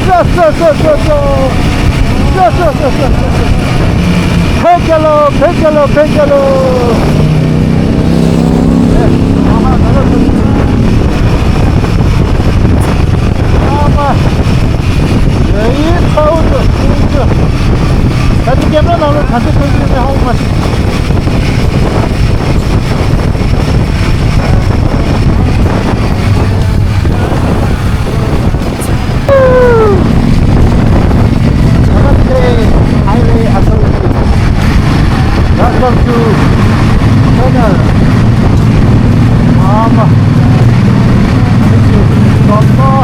ཤོ་ཤོ་ཤོ་ཤོ་ཤོ། ཤོ་ཤོ་ཤོ་ཤོ་ཤོ། ཕེབས་རྒྱུ་ལོ། ཕེབས་རྒྱུ་ལོ། ཕེབས་རྒྱུ་ལོ། ཨ་མ། ཡ་ཡི་ཚ་བོ་ཚོ་ཚུན་ཚོད། ད་ལྟ་ཀེམ་ར་ནང་ལ་ག་ཚོད་ཐོན་ཡོད་མེད་ཧ་གོ་མ་སོང་། Namaste, Highway Authority. Welcome to China. Mama. Thank you.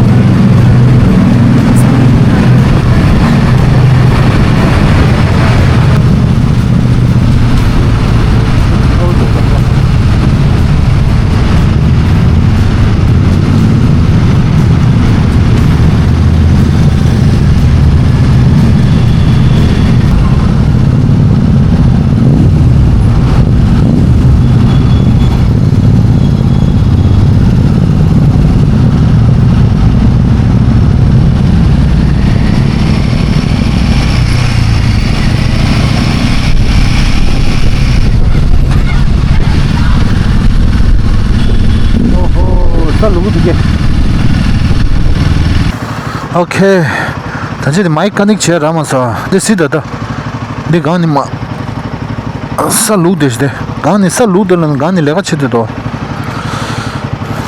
ཨོ་ཧོ། ས་ལུག་འདུག་གས། ཨོ་ཁེ། ད་ཅི་དེ་མའིག་ཀ་ནེག་བྱས་ར་མ་སོང་། འདི་སི་ད་ད། འདི་གང་ནི་མ། ས་ལུག་དེ་ཞིག་དེ། གང་ནི་ས་ལུག་དེ་ལ་ནི་གང་ནི་ལས་ཀ་བྱེད་དེ་དོ།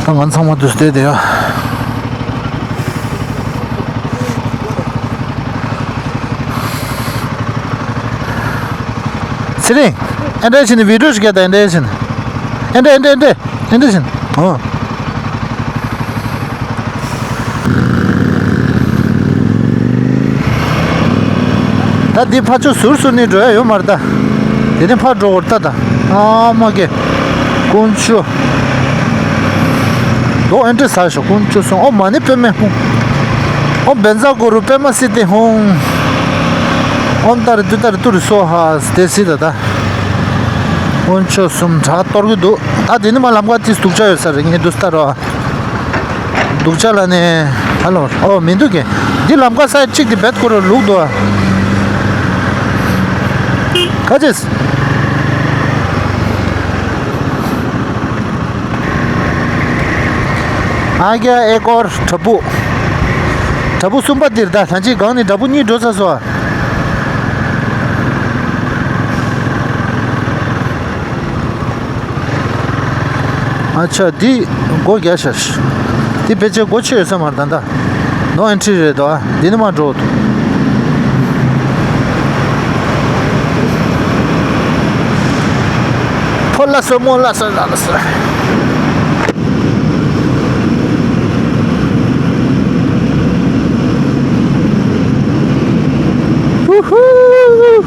ད་ང་ཚང་མ་དུས་དེ་དེ་ཡ། ཚེ་རིང་། ཨེ་འདྲ་བྱས་ནས་བི་ཌིའོ་ཞིག་བརྒྱབ་དང་། ཨེ་འདྲ་བྱས་ནས། ཨེ་འདྲ་ཨེ་འདྲ་ཨེ་འདྲ། ཨེ་འདྲ་བྱས་ནས། ཨོ། ད་འདི་ཕར་ཕྱོགས་ཟུར་ཟུར་ནས་འགྲོ་ཡ་ཡོད་མ་རེད་ད། དེ་ནས་ཕར་འགྲོ་བར་ལྟ་ད། ཨ་མ་ཀེ། དཀོན་མཆོག། ལོ་ཨེ་འདྲ་ཟ་ཤོག་དཀོན་མཆོག་གསུམ། ཨོ་མ་ནི་པད་མའི་ཧོང་། ཨོ་བཛྲ་གུ་རུ་པདྨ་སིདྡྷི་ཧོང་། ཨོཾ་ཏཱ་རེ་ཏུཏྟཱ་རེ་ཏུ་རེ་སྭཱ་ཧཱ། དེ་སི་ད་ད། དཀོན་མཆོག་གསུམ་དྲག་གཏོར་གི་འདུག་ད་དེ་ནི་མ་ལམ་ཁ་དེ་སྡུག་ཅག་ཡོད་ས་རེད། ངས་འདུག་ལྟ་རོགས། སྡུག་ཅག་ལ་ནི། ཧ་ལོ། ཨོ་མི་འདུག་གས། འདི་ལམ་ཁ་ས་གཅིག་དེ་བེད་ཁོ་ར་ལུག་འདུག་ཨ། ག་ཅེས། ཨ་རྒྱ་ཨེ་ཀོར་བྲག་ཕུག་བྲག་ཕུག་གསུམ་པ་འདིར་ད་ད་ཅི་གང་ནས་བྲག་ཕུག་གཉིས་འགྲོ་ཚར་སོང་ཨ། ཨ་ཆ་འདི་སྒོ་རྒྱག་ཤག་འདི་ཕལ་ཆེར་སྒོ་ཕྱེ་ཡོད་ས་མ་རེད་ད། ད་ནོ་ཨེན་ཊི་རི་རེད་དོ། འདི་ནས་མར་འགྲོ་འདུག་ཕོ་ལ་སོ་མོ་ལ་སོ་ལ་ལ་སོ། ཧུ་ཧུ།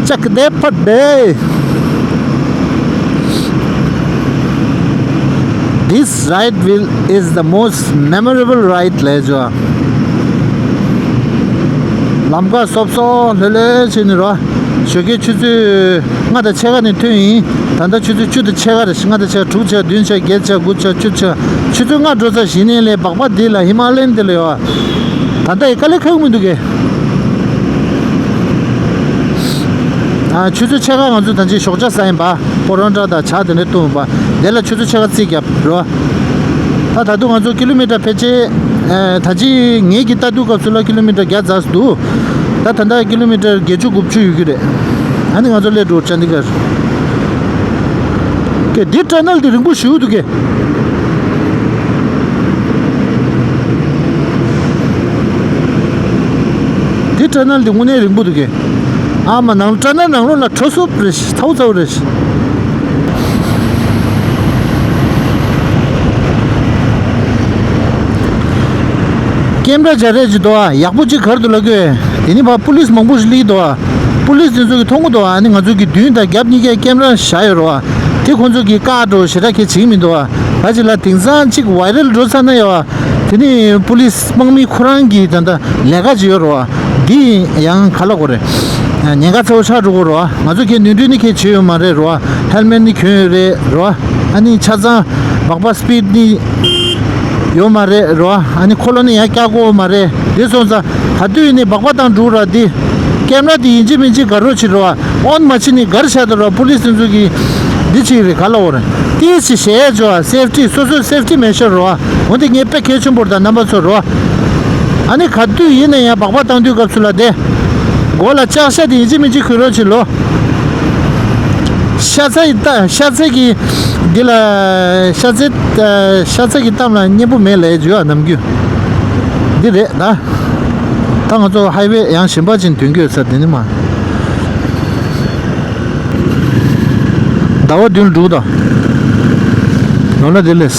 ཅག་དེ་ཕ་དེ། This ride will is the most memorable ride ལས་ཇོ། ལམ་ཁ་སོབ་སོབ་ལྷོད་ལྷོད་བྱས་ནས་རོ། ཞོགས་ཀའི་ཆུ་ཚོད་ལྔ་དང་ཕྱེད་ཀ་ནས་ཐོན་ཡིན། ད་ལྟ་ཆུ་ཚོད་བཅུ་དང་ཕྱེད་ཀ་རེད། ལྔ་དང་ཕྱེད་ཀ་དྲུག་ཆ་བདུན་ཆ་བརྒྱད་ཆ་དགུ་ཆ་བཅུ་ཆ། ཆུ་ཚོད་ལྔ་འགྲོ་ཚར་བཞིན་ནས་ལས་སྦག་སྦག་འདི་ལ་ཧི་མ་ལ་ཡན་འདི་ལ་ཡོད། ད་ལྟ་ཡི་དཀའ་ལས་ཁག་མི་འདུག་གས། ཨ། ཆུ་ཚོད་ཕྱེད་ཀ་ང་ཚོ་ད་ཅི་ཞོགས་ཇ་ཟ་ཡིན་པ། པོ་རོན་ཊ་དང་ཇ་དེ་འདྲ་བཏུང་བ། དེ་ལ་ཆུ་ཚོད་ཕྱེད་ཀ་རྩིས་བརྒྱབ་རོ། ད་ད་དུང་ང་ཚོ་ཀི་ལོ་མི་ཊར་ཕལ་ཆེར། ཨ། ད་ཅི་ངེད་ཀྱི་ལྟ་དུས་སྐབས་སུ་ལ་ཀི་ལོ་མི་ཊར་བརྒྱ་ཙམ་འདུག་ད་ད་ལྟ་ཀི་ལོ་མི་ཊར་བརྒྱད་ཅུ་དགུ་བཅུ་ཡོད་ཀྱི་རེད། ཨ་ནི་ང་ཚོ་སླེབས་འགྲོ་ཅན་འདི་གར། ཀྱེ་འདི་ཊ་ནལ་འདི་རིང་པོ་ཞིག་འདུག་གས། འདི་ཊ་ནལ་འདི་དངོས་གནས་རིང་པོ་འདུག་གས། ཨ་མ་ནང་ཊ་ནལ་ནང་ལོགས་ལ་འགྲོ་སོབ་རེད། ཚ་བོ་ཚ་བོ་རེད། ཀེམ་ར་སྦྱར་རེས་ཅིག་འདུག་ཨ། ཡག་པོ་ཅིག་གར་འདུག་ལབ་དགོས། དེ་ནི་ཕ་པུ་ལིས་མང་པོ་ཞིག་སླེབས་འདུག་ཨ། པུ་ལིས་དེ་ཚོ་གིས་མཐོང་གི་འདུག་ཨ། ཨ་ནི་ང་ཚོ་གི་མདུན་དང་རྒྱབ་གཉིས་ཀའི་ཀེམ་ར་བཞག་ཡོད་རེད་བ། དེ་ཁོང་ཚོ་གིས་བཀག་འགྲོ་ཞེ་དྲག་གི་བྱེད་ཀྱི་མི་འདུག་ཨ། ག་ཅིག་ལ་དེང་སང་ཅིག་ཝའི་རལ་འགྲོ་ཚར་ན་ཡོད་ཨ། དེ་ནི་པུ་ལིས་དམག་མི་ཁོ་རང་གིས་ད་ལྟ་ལས་ཀ་བྱེད་ཡོད་རེད་བ། འདི་ཡང་ག་ལ་གོ་རེད། ཉེན་ཁ་ཚ་བོ་ཆགས་འགྲོ་གི་རེད་བ། ང་ཚོ་གི་ནུས་འདྲུད་ནི་གལ་ཆེ་ཡོད་མ་རེད་རེད་བ། ཧེལ་མེཊ་ནི་གྱོན་ཡོད་རེད་རེད་བ། ཨ་ནི་ཆ་ཚང་སྦག་སྦག་སི་པིཌ་ནི་ཡོད་མ་རེད་རེད་བ། ཨ་ནི་འཁོར་ལོ་ནི་ཡང་བཀྱག་དགོས་མ་རེད། དེ་སོང་ཙང་ག་དུས་ནི་སྦག་སྦག་བཏང་འགྲོ་ར། འདི་ཀེམ་ར་དེ་ཡིན་གཅིག་མིན་གཅིག་ག་རོ་བྱེད་རེད་བ། ཨོན་མ་བྱེད་ནི་གར་བཞག་འདུག་ར། པུ་ལིས་དེ་ཚོ་གིས་འདི་བྱེད་རེད། ག་ལ་འོ་རེད། ཏིས་ཞིག་བཤད་ཆོག་ཨ། སེབ་ཊི། སོ་སོའི་སེབ་ཊི་མེ་ཤར་རོ། འོ་འདི་ངས་དཔེ་གལ་ཆེན་པོ་རེད་ད་རྣམ་པ་ཚོ་རོ། ཨ་ནི་ག་དུས་ཡིན་ན་ཡང་སྦག་སྦག་བཏང་དུས་སྐབས་སུ་ལ་དེ། མགོ་ལ་ལྕགས་ཤ་དེ་ཡིན་གཅིག་མིན་གཅིག་གོན་རོགས་བྱེད་ལོ། ཤ་ཚ་ཡི་ད་ཤ་ཚ་གི་འདི་ལ་ཤ་ཚའི་ཤ་ཚ་གི་གཏམ་ལ་སྙན་པོ་མེད་ལས་བརྗོད་ཨ་ནམ་རྒྱུན། འདི་རེད་ད། ད་ང་ཚོ་ཧའི་ཝེ་ཡང་གཞན་པ་ཅིག་ཐོན་གྱི་ཡོད་ས་དེ་ནི་མ། ཟླ་བ་བདུན་འགྲོ་དང་། ནོར་ལ་དེ་ལས།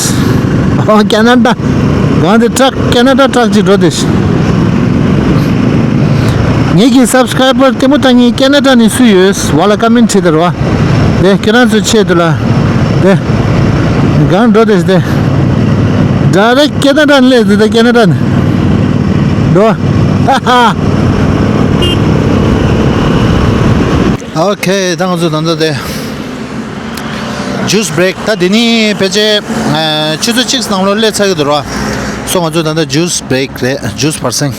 ཨ། ཁེ་ན་ཌ། གང་དེ་ཊྲག་ཁེ་ན་ཌ་ཊྲག་ཅིག་འགྲོ་དེ། ངེད་ཀྱི་སབ་སི་ཀ་རའི་བར་ལྟད་མོ་ལྟ་མཁན་ཁེ་ན་ཌ་ནས་སུ་ཡོད་བ་ལ་ཀ་མེན་ཊི་བྲིས་དང་རོ། དེ་ཁྱེད་རང་ཚོའི་ཆེད་དུ་ལ། དེ། གང་འགྲོ་དེ་དེ། ཌའི་རེག་ཁེ་ན་ཌ་ནས་སླེབས་དེ་དེ་ཁེ་ན་ཌ་ནས། འགྲོ། ཧ་ཧ། ཨོ་ཁེ། ད་ང་ཚོ་ད་ལྟ་དེ་ཇུས་བྷི་རེག་ད་དེ་ནི་ཕལ་ཆེར་ཆུ་ཚོད་གཅིག་ནང་ལོགས་སླེབས་ཚར་གི་འདུག་ར། སོ་ང་ཚོ་ད་ལྟ་ཇུས་བྷི་རེག་རེད། ཇུས་བར་སེང་།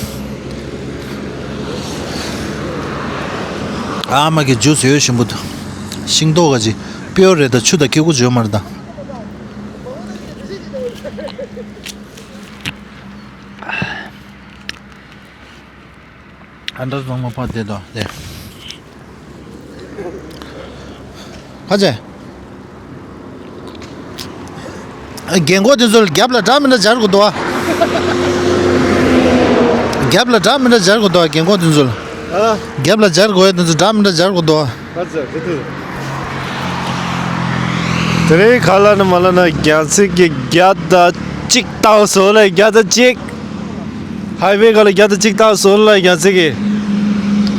ཨ་མ་གི་ཇུས་ཡོད་ཞིམ་པོ་འདུག་ཤིང་ཏོག་ག་ཅིག་པིའོར་རེད་ད། ཆུ་དང་ཁེ་གུ་ཇོ་མར་ད། ཨ་འདྲ་ཚང་མ་ཕར་བསྡད་དོ་དེ། ཕ་ཆེ། རྒན་གོག་དེ་ཚོ་རྒྱབ་ལ་འདྲ་མི་འདྲ་སྦྱར་དགོས་འདུག་ཨ། རྒྱབ་ལ་འདྲ་མི་འདྲ་སྦྱར་དགོས་འདུག་ཨ། རྒན་གོག་དེ་ཚོ་ལ། ཨ། རྒྱབ་ལ་སྦྱར་དགོས་ཡ་དེ་ཚོ་འདྲ་མི་འདྲ་སྦྱར་དགོས་འདུག་ཨ། ཨ་ཙི་ཙི་ཙི། དེ་རིང་ག་ལ་ན་མ་ལ་ན་རྒྱ་ཚིག་གི་བརྒྱ་དང་གཅིག་བཏང་སོང་ལ། བརྒྱ་དང་གཅིག་ཧའི་ཝེ་ག་ལ་བརྒྱ་དང་གཅིག་བཏང་སོང་ལ་རྒྱ་ཚིག་གི།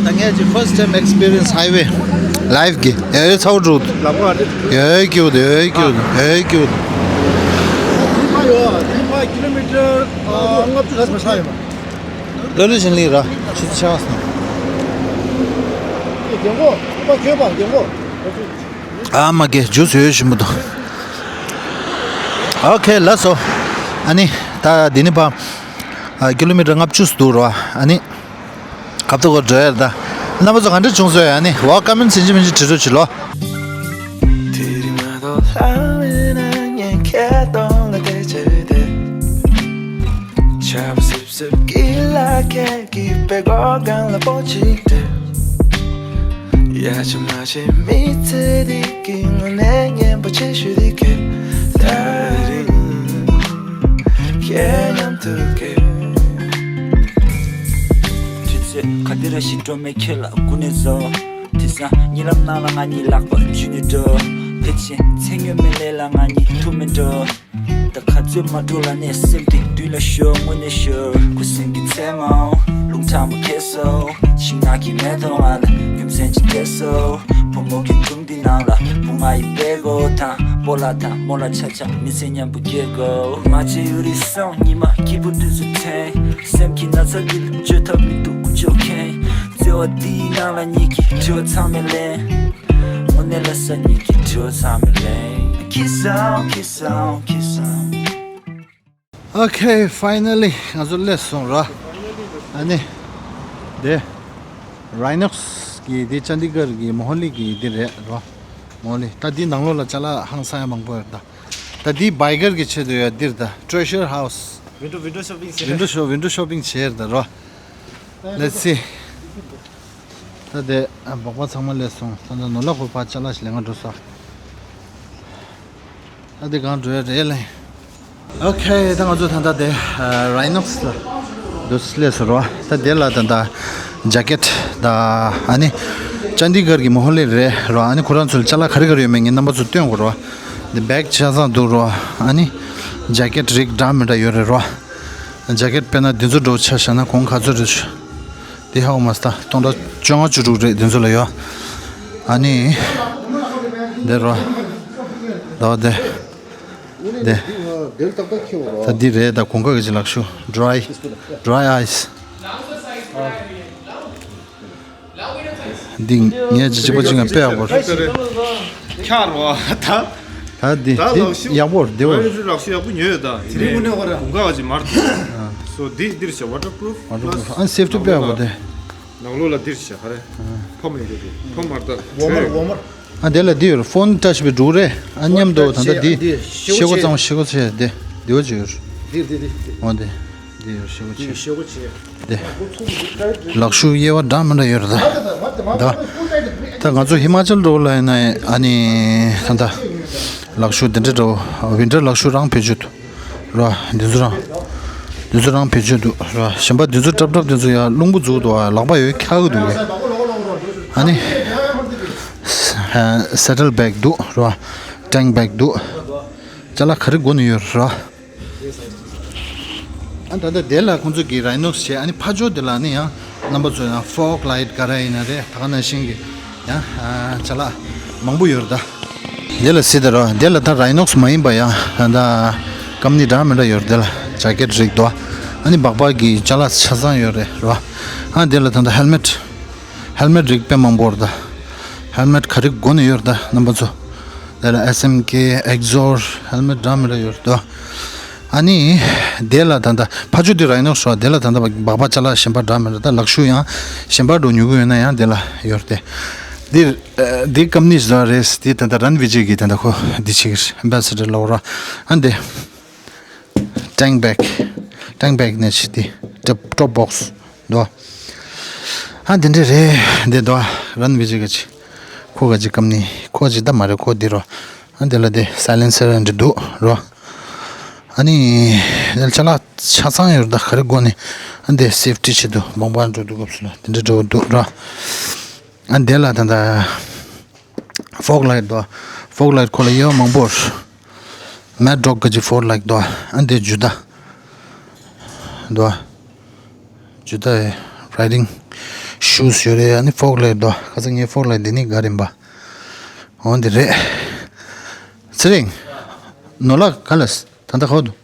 ད་ངས་ཀྱི་first time experience highway life གི། ཡ་ཡོད་ཚ་བོ་འགྲོ། ལམ་ཁ་རེད། ཡ་ཡོད་ཀྱི་ཡོད། ཡ་ཡོད་ཀྱི་ཡོད། ཡ་ཡོད་ཀྱི་ཡོད། དེ་ཕ་ཡོད། དེ་ཕ་ཀི་ལོ་མི་ཊར་ལྔ་བཅུ་ཙམ་ཆགས་ཡོད་པ། ལོ་ལོ་ཞིང་ལི་ར་ཆུ་ཚོད་ཆགས་སོང་། རྒན་གོག་ཕ་གྱོད་པ་རྒན་གོག་ཨ་མ་གེ་ཇུས་ཡོད་ཞིམ་པོ་འདུག་ཨོ་ཁེ་ལགས་སོ། ཨ་ནི་ད་འདི་ནི་ཕ་ཀི་ལོ་མི་ཊར་ལྔ་བཅུ་འདུག་རོ། ཨ་ནི་གབ་ཏུ་གོ་འགྲོ་ཡར་ད། རྣམ་པ་ཚོ་ག་འདྲ་བྱུང་སོང་ཡ། ཨ་ནི་ཝོ་ཀ་མེན་ཊི་ཟིན་ཅི་མིན་ཅི་བྲིས་རོགས་བྱེད་ལོ། དེ་རིང་མ་གཏོགས་ལྷ་མེད་ན་ངས་ཁྱེད་གདོང་ལ་བལྟས་བྱས་བསྡད། ཆར་པ་སིབ་སིབ་ཀྱི་ལ་ཁད་ཀྱི་པད་གོ་སྒང་ལ་པོ་གཅིག་སྡོད། ཡ་ཆ་མ་བྱེད་མི་ཚེ་འདི་གི་དངོས་གནས་སྙན་པོ་ཆེ་ཤོས་འདི་གས། ད་རེས་ཁྱེད་མཉམ་དུ་གས། དུས་ཚོད་ག་དེ་ར་ཞིག་འགྲོ་མེད་ཁྱེད་ལ་སྒུག་ནས་བཟོ། དེང་སང་གཉིད་ལམ་ནང་ལ་ང་གཉིས་ལག་པ་འཇུས་ནས་འགྲོ། ཕལ་ཆེར་མཚན་སྨྱོན་མེད་ལས་ལ་ང་གཉིས་ཐུག་མེད་འགྲོ། ད་ག་ཚོད་མ་འགྲོ་ལ་ནས་སེམས་གཏིང་མདུན་ལ་ཤོར་དངོས་གནས་ཤོར། ཁུ་སིམ་གྱི་མཚན་མོ་རླུང་དྲང་མོ་ཁྱེར་སོང་། ཤིང་ནགས་ཀྱི་མེ་ཏོག་ང་ལ་རྒྱུ་མཚན་ཅིག་སྟེར་སོང་། བུ་མོ་གི་དུང་འདི་ནང་ལ་བུ་ང་ཡི་བེ་གོ་དང་སྤོ་ལགས་དང་མོ་ལ་ཆ་ཆ་མི་ཚེ་མཉམ་པོ་སྐྱེལ་དགོས། མ་བྱེད་ཡུ་རི་སོང་ཉི་མ་སྐྱིད་པོ་དུས་སུ་དྲན། སེམས་ཀྱི་ན་ཚ་འདི་ལ་བཅོས་ཐབས་མི་འདུག་ཀུ་ཅོ་ཁེན། བརྩེ་བ་འདིའི་ནང་ལ་ཉིད་ཀྱི་དྲི་བ་ཚང་མས་ལན། དངོས་གནས་ལ་ས་ཉིད་ཀྱི་དྲི་བ་ཚང་མས་ལན། Kiss out, kiss out, kiss out. Okay, finally ང་ཚོ་སླེབས་སོང་ར། ཨ་ནི། དེ། Rhinox གི་དེ་ཅན་དི་གར་གི་མོ་ཧོ་ལི་གི་དེ་རེད་ར། མོ་ཧོ་ལི། ད་དེ་ནང་ལོགས་ལ་ཅ་ལག་ཧང་སང་ཡ་མང་པོ་ཡོད་ད། ད་དེ་བའི་གར་གི་ཆེད་དུ་ཡོད་འདིར་ད། Treasure House། Window, window shopping བྱེད། Window shop, window shopping བྱེད་ད་ར། Let's see. ད་དེ་སྦག་སྦག་ཚང་མ་སླེབས་སོང་། ད་ད་ནོར་ལག་ཁོ་ཕར་ཅ་ལག་ཞིག་ལེན་ག་འགྲོ་ས། ད་དེ་གང་འགྲོ་ཡ་རེད་ལེ། Okay, ད་ང་ཚོ་ད་ལྟ་དེ་Rhinox ལ་འདུག་སླེབས་སོང་ར། ད་དེ་ལ་ད་ལྟ་ཇེ་ཀེད་ད་ཨ་ནི་ཅན་དི་གར་གི་མོ་ཧོ་ལི་རེད་ར། ཨ་ནི་ཁོ་རང་ཚོ་ལ་ཅ་ལག་ག་རེ་ག་རེ་ཡོད་མེད་ངས་རྣམ་པ་ཚོ་སྟོན་དགོས་ར། དེ་བེག་ཆ་ཚང་འདུག་ར། ཨ་ནི་ཇེ་ཀེད་རིགས་འདྲ་མི་འདྲ་ཡོད་རེད་ར། ཇེ་ཀེད་དཔེར་ན་འདི་ཚོ་འདྲ་བོ་ཆ་བཞག་ན་གོང་ག་ཚོད་རེད། འདི་ཧའོ་མཱ་སི་ད་སྟོང་ཕྲག་བཅོ་ལྔ་བཅུ་དྲུག་རེད་འདི་ཚོ་ལ་ཡོད། ཨ་ནི། འདི་རོ། ད་འདི། འདི། ད་འདི་རེད་ད་གོང་ག་གི་ཅིག་ལག་ཤུ། dry dry ice། འདི་ངས་ཅིག་གཅིག་པ་གཅིག་ངས་དཔེ་ཡག་པོ་རེད། འཁྱག་རོ་ད། ད་འདི་ད་འདི་ལག་ཤུ་ཡག་པོ་རེད་འདི་བ། ལག་ཤུ་ཡག་པོ་ཉོས་ཡོད་ད། དེ་རིང་དགུན་ནས་ཧོ་ར། གོང་ག་ག་ཅིག་མར། སོ་འདི་འདིར་བྱ་waterproof plus ཨ་སེབ་ཊི་དཔེ་ཡག་པོ་དེ། ནང་ལོགས་ལ་འདིར་བྱ་ཧ་རེ། ཕོ་མི་འདུག་དེ་ཕོ་མར་ད། ཝོ་མར་ཝོ་མར། ཨ་དེ་ལ་འདི་ཡོད་རེད། ཕོན་ཊ་ཆི་བི་འགྲོ་རེད། ཨ་མཉམ་དུ་ད་ལྟ་འདི་ཤེལ་སྒོ་གཙང་མ་ཤེལ་སྒོ་ཆེ་དེ་འདི་བ་ཅིག་ཡོད་རེད། འདི་འདི་འདི་འདི། འོ་དེ་འདི་ཡོད་ཤེལ་སྒོ་ཆེ། ཤེལ་སྒོ་ཆེ། དེ། ལག་ཤུ་དབྱེ་བ་འདྲ་མི་འདྲ་ཡོད་རེད་ད། ད་ད་ང་ཚོ་ཧི་མ་ཅལ་འགྲོ་ལ་ཡིན་ན་ཨ་ནི་ད་ལྟ་ལག་ཤུ་འདི་འདྲ་འགྲོ་ཝིན་ཊར་ལག་ཤུ་རང་བེད་སྤྱོད་དུ་ར། འདི་ཚོ་རང་འདི་ཚོ་རང་བེད་སྤྱོད་འདུག་ར། གཞན་པ་འདི་ཚོ་ཀྲབ་ཀྲབ་འདི་ཚོ་ཡ་རླུང་བུ་འཛུགས་འདུག་ཨ། ལག་པ་ཡོད་འཁྱག་གི་འདུག་གས། ཨ་ནི་སེ་ཊལ་བེག་འདུག་ར། ཊེང་བེག་འདུག་ཅ་ལག་ག་རེ་དགོས་ནི་ཡོད་ར། ཨ་ད་ལྟ་དེ་ལ་ཁོང་ཚོ་གི་རའི་ནོག་སི་བྱས། ཨ་ནི་ཕ་ཇོ་དེ་ལ་ནི་ཡང་རྣམ་པ་ཚོ་ཡང་ཕོག་ལའིཊ་ག་རེ་ཡིན་ན་རེད། ད་ག་ནང་བཞིན་གི་ཡང་ཨ་ཅ་ལག་མང་པོ་ཡོད་རེད་ད། དེ་ལ་སྲིད་ད་རོ། དེ་ལ་ད་རའི་ནོག་སི་མ་ཡིན་པ་ཡང་ད་ཀམ་ནི་འདྲ་མི་འདྲ་ཡོད་རེད། དེ་ལ་ཇེ་ཀེད་རིགས་དོ། ཨ་ནི་སྦག་སྦག་གི་ཅ་ལག་ཆ་ཚང་ཡོད་རེད་རོ། ཨ་དེ་ལ་ད་ད་ཧེལ་མེཊ་ཧེལ་མེཊ་རིགས་དཔེ་མང་པོ་རེད་ད། ཧེལ་མེཊ་ག་རེ་དགོས་ནི་ཡོད་རེད་ད་རྣམ་པ་ཚོ། དེ་ལ་ཨེས་ཨེམ་ཀེ་ཨེག་ཟོར་ཧེལ་མེཊ་འདྲ་མི་འདྲ་ཡོད་རེད་དོ། ཨ་ནི། དེ་ལ་ད་ལྟ་ཕ་ཇོ་དེ་རའི་ནོག་སི་རོ། དེ་ལ་ད་ལྟ་སྦག་སྦག་ཅ་ལག་གཞན་པ་འདྲ་མི་འདྲ་ད་ལག་ཤུ་ཡང་གཞན་པ་འགྲོ་ཉོ་གི་ཡོད་ན་ཡང་དེ་ལ་ཡོད་རེད་དེ། འདིར་འདི་ཀམ་ནི་ཟ་རེད། འདི་ད་ལྟ་རན་བི་ཇེ་གི་ད་ལྟ་ཁོ་འདི་བྱེད་ཀྱི་རེད། ཨེམ་བེ་སེ་ཌར་ལོ་ར། ཨ་འདི། ཊེང་བེག་ཊེང་བེག་ནས་ཕྱི་འདི་ཊོབ་ཊོབ་བོག་སི་དོ། ཨ་འདི་འདྲ་རེད་འདི་དོ། རན་བི་ཇེ་ག་ཅི། ཁོ་ག་ཅི་ཀམ་ནི་ཁོ་ཅི་ད་མ་རེད་ཁོ་འདི་རོ། ཨ་འདི་ལ་དེ་སའི་ལེན་སར་འདི་འདུག་རོ། ཨ་ནི་དེ་ལ་ཅ་ལག་ཆ་ཚང་ཡོད་རེད་ད། ག་རེ་དགོས་ནི། ཨ་འདི་སེབ་ཊི་ཆེད་དུ་བང་བང་འགྲོ་འདུག་སྐབས་སུ་ལ་དེ་འདྲ་འགྲོ་འདུག་རོ། ཨ་འདི་ལ་ད་ད་ཕོག་ལའིཊ་དོ། ཕོག་ལའིཊ་ཁོ་ལ་ཡོད་མང་པོ་རེད། མེཌ་ཌོག་གི་ཕོག་ལའིཊ་དོ། ཨ་འདི་ཇུ་ད་དོ། ཇུ་ད་རའི་ཌིང་ཤུ་ཟི་ཡོད་རེད། ཨ་ནི་ཕོག་ལའིཊ་དོ། ཁ་སང་ངའི་ཕོག་ལའིཊ་འདི་ནི་ག་རིམ་པ། འོ་འདི་རེད། ཚེ་རིང་། ནོར་ལག་ག་ལ་ད་ལྟ་ག་བ་འདུག་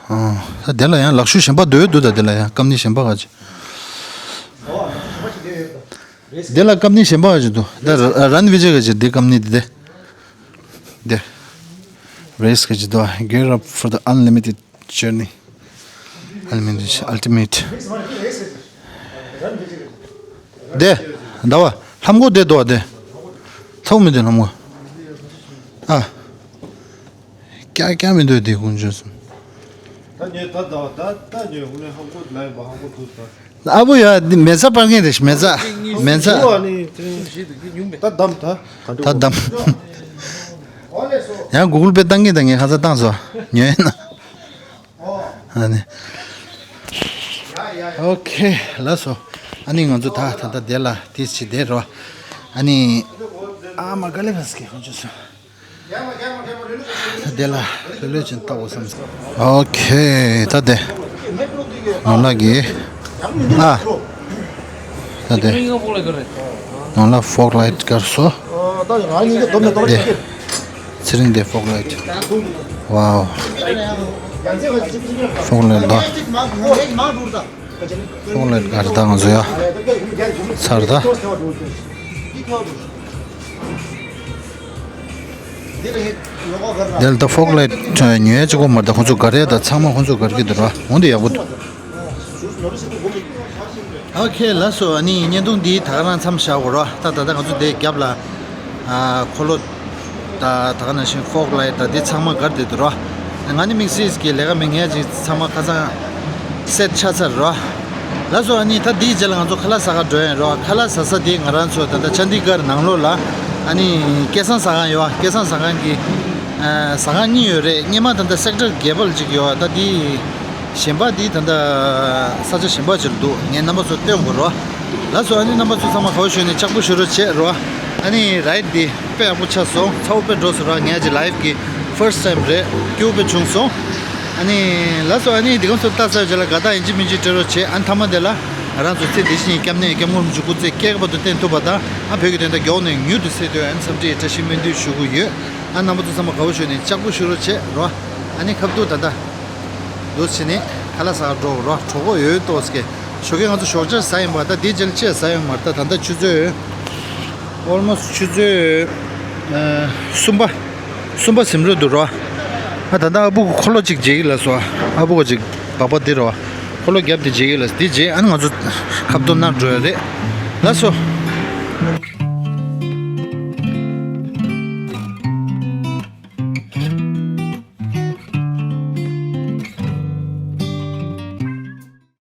ཨ་ད་དེ་ལ་ཡང་ལག་ཤུ་གཞན་པ་འདོད་འདུག་ད་དེ་ལ་ཡང་ཀམ་ནི་གཞན་པ་ག་ཅི། དེ་ལ་ཀམ་ནི་གཞན་པ་ག་ཅི་འདུག་ད་རན་བི་ཇེ་ག་ཅི་དེ་ཀམ་ནི་དེ་དེ། དེ། རེས་ག་ཅི་འདུག Gear up for the unlimited journey. Unlimited, ultimate. དེ། ཟླ་བ། ལྷམ་གོག་དེ་འདུག་བ་དེ། ཚ་བོ་མི་དེ་ལྷམ་གོག་ཨ། ཀྱ་ཀྱ་མི་འདུག་དེ་ཀུན་སྤྱོད་སོང་། ད་ཉོས་ད་ཟླ་བ་ད་ད་ཉོས་དངོས་གནས་ལྷམ་གོག་ལ་ཡིན་པ་ལྷམ་གོག་འདུག་ད། ཨ་བུ་ཡ་འདི་མེ་བཙའ་སྤར་མཁན་རེད་མེ་བཙའ། མེ་བཙའ། ཨ་ནི་ད་བདམས་ད། ད་བདམས། ཡང་གུ་གུལ་པེ་བཏང་གིན་ད་ངས་ཁ་ཚ་བཏང་སོང་ཉོས་ཡིན་ན། ཨ་ནི། ཨོ་ཁེ་ལགས་སོ། ཨ་ནི་ང་ཚོ་ད་ད་ལྟ་དེ་ལ་དེ་ཅི་དེ་རོ། ཨ་ནི། ཨ་མ་ག་ལེ་ག་སི་ཁོང་ཚོ་སོ། ད་དེ་ལ་ལྷོད་ལྷོད་ཅིག་བལྟ་དགོས་བསམ། ཨོ་ཁེ་ད་དེ། ནོར་ལག་གི་ཨ། ད་དེ། ནང་ལ་ཕོག་ལའེ་ཊི་དཀར་སོ། དེ། ཚེ་རིང་དེ་ཕོག་ལའེ་ཊི། ཝའོ། ཕོག་ལའེ་ཊི་དང་། ཕོག་ལའེ་ཊི་དཀར་དང་ང་ཚོ་ཡ། ཚར་ད། དེ་ལ་ད་ཕོག་ལའེ་ཊི་ཉོ་ཡ་གཅིག་པོ་མ་རེད། ད་ཁོང་ཚོ་ག་རེ་ད་ཚང་མ་ཁོང་ཚོ་ག་རེ་གི་འདུག་ར། འོན་ཏེ་ཡག་པོ་འདུག། ཨོ་ཁེ། ལགས་སོ། ཨ་ནི་བརྙན་ཐུང་འདི་ད་ག་རང་མཚམས་བཞག་གོ་ར། ད་ད་ལྟ་ང་ཚོ་དེ་རྒྱབ་ལ་ཨ་འཁོར་ལོ་ད་ད་ག་ནང་བཞིན་ཕོག་ལའེ་ཊི་ད་འདི་ཚང་མ་གར་བསྡད་འདུག་ར། ང་ནི་དམིགས་བསལ་གྱི་ལས་ཀ་མེད། ངས་ཅིག་ཚང་མ་ཁ་སང་སེ་ཊི་ཆགས་ཚར་ར། ལགས་སོ། ཨ་ནི་ད་འདིའི་རྗེས་ལ་ང་ཚོ་ཁ་ལག་ཟ་ག་འགྲོ་ཡིན་ར། ཁ་ལག་ཟ་ས་དེ་ང་རང་ཚོ་ད་ལྟ་ཅན་དི་གར་ནང་ལོགས་ལ་ཨ་ནི་སྐལ་བཟང་ཟ་ཁང་ཡོད་པ། སྐལ་བཟང་ཟ་ཁང་གི་ཨ་ཟ་ཁང་གཉིས་ཡོད་རེད། སྔོན་མ་ད་ལྟ་སེག་ཊར་བརྒྱད་པ་ལ་གཅིག་ཡོད་པ། ད་འདི་གཞན་པ་འདི་ད་ལྟ་ས་ཆ་གཞན་པ་ཅིག་ལ་འདུག། ངས་རྣམ་པ་ཚོ་སྟོན་དགོས་རོ། ལགས་སོ། ཨ་ནི་རྣམ་པ་ཚོ་ཚང་མ་དགའ་བོ་ཞུས་ནས་ལྕགས་པོ་ཞུ་རོགས་བྱེད་རོ། ཨ་ནི་རའེ་ཌི་འདི་དཔེ་ཡག་པོ་ཆགས་སོང་། ཚ་བོ་དཔེ་འགྲོ་སོང་ར། ངས་ཀྱི་ལའེབ་ཀྱི་ཕར་སི་ཊི་ཊའིམ་རེད། སྐྱིད་པོ་དཔེ་བྱུང་སོང་། ཨ་ནི་ལགས་སོ། ཨ་ནི་འདི་ག་ཚོ་ལྟ་ཚར་རྗེས་ལ་དགའ་རྟགས་ཡིན་གཅིག་མིན་གཅིག་སྤྲད་རོགས་བྱེད། ཨ་ནི་མཐའ་མ་དེ་ལ་ང་རང་ཚོ་ཚེ་འདི་ཕྱི་གཉིས་སྐྱབས་གནས་སྐྱབས་མགོན་རིན་པོ་ཆེ་སྐུ་ཚེ་བསྐལ་པ་དུ་བརྟན་ཐུབ་པ་དང་། ཨ་བོད་ཀྱི་དོན་དག་མགྱོགས་ནས་མྱུར་དུ་སེལ་དོན། ཨ་ནི་འཚམས་འདྲི་བཀྲ་ཤིས་སྨོན་འདུན་ཞུ་གི་ཡོད། ཨ་རྣམ་པ་ཚོ་ཚང་མ་དགའ་བོ་ཞུས་ནས་ལྕགས་པོ་ཞུ་རོགས་བྱེད་རོ། ཨ་ནི་ཁ་ཐུག་ད་ལྟ་འདུག་བྱས་ནས་ཁ་ལག་ཟ་ག་འགྲོ་རོ། གྲོགས་པོ་ཡོད་ཏོག་ཙམ་ཞོགས་ཀས་ང་ཚོ་ཞོགས་ཇ་ཟ་ཡིན་པ། ད་དེའི་རྗེས་ལ་ཅི་ཟ་ཡོད་མ་རེད། ད་ད་ལྟ་ཆུ་ཚོད་ཨོལ་མོ་སི་ཊི་ཆུ་ཚོད་ཨ་གསུམ་པ། གསུམ་པ་ཟིན་འགྲོ་འདུག་རོ། ཨ་ད་ལྟ་ཨ་བུ་གི་འཁོར་ལོ་གཅིག་བརྗེ་གི་ལ་སོ། ཨ་བུ་ག་ཅིག་སྦག་སྦག་འདི་རོ། འཁོར་ལོ་རྒྱབ་དེ་བརྗེ་གི་ལ་འདི་བརྗེ། ཨ་ནི་ང་ཚོ་ཁ་ཐུག་ནར་འགྲོ་ཡ་རེད། ལགས་སོ།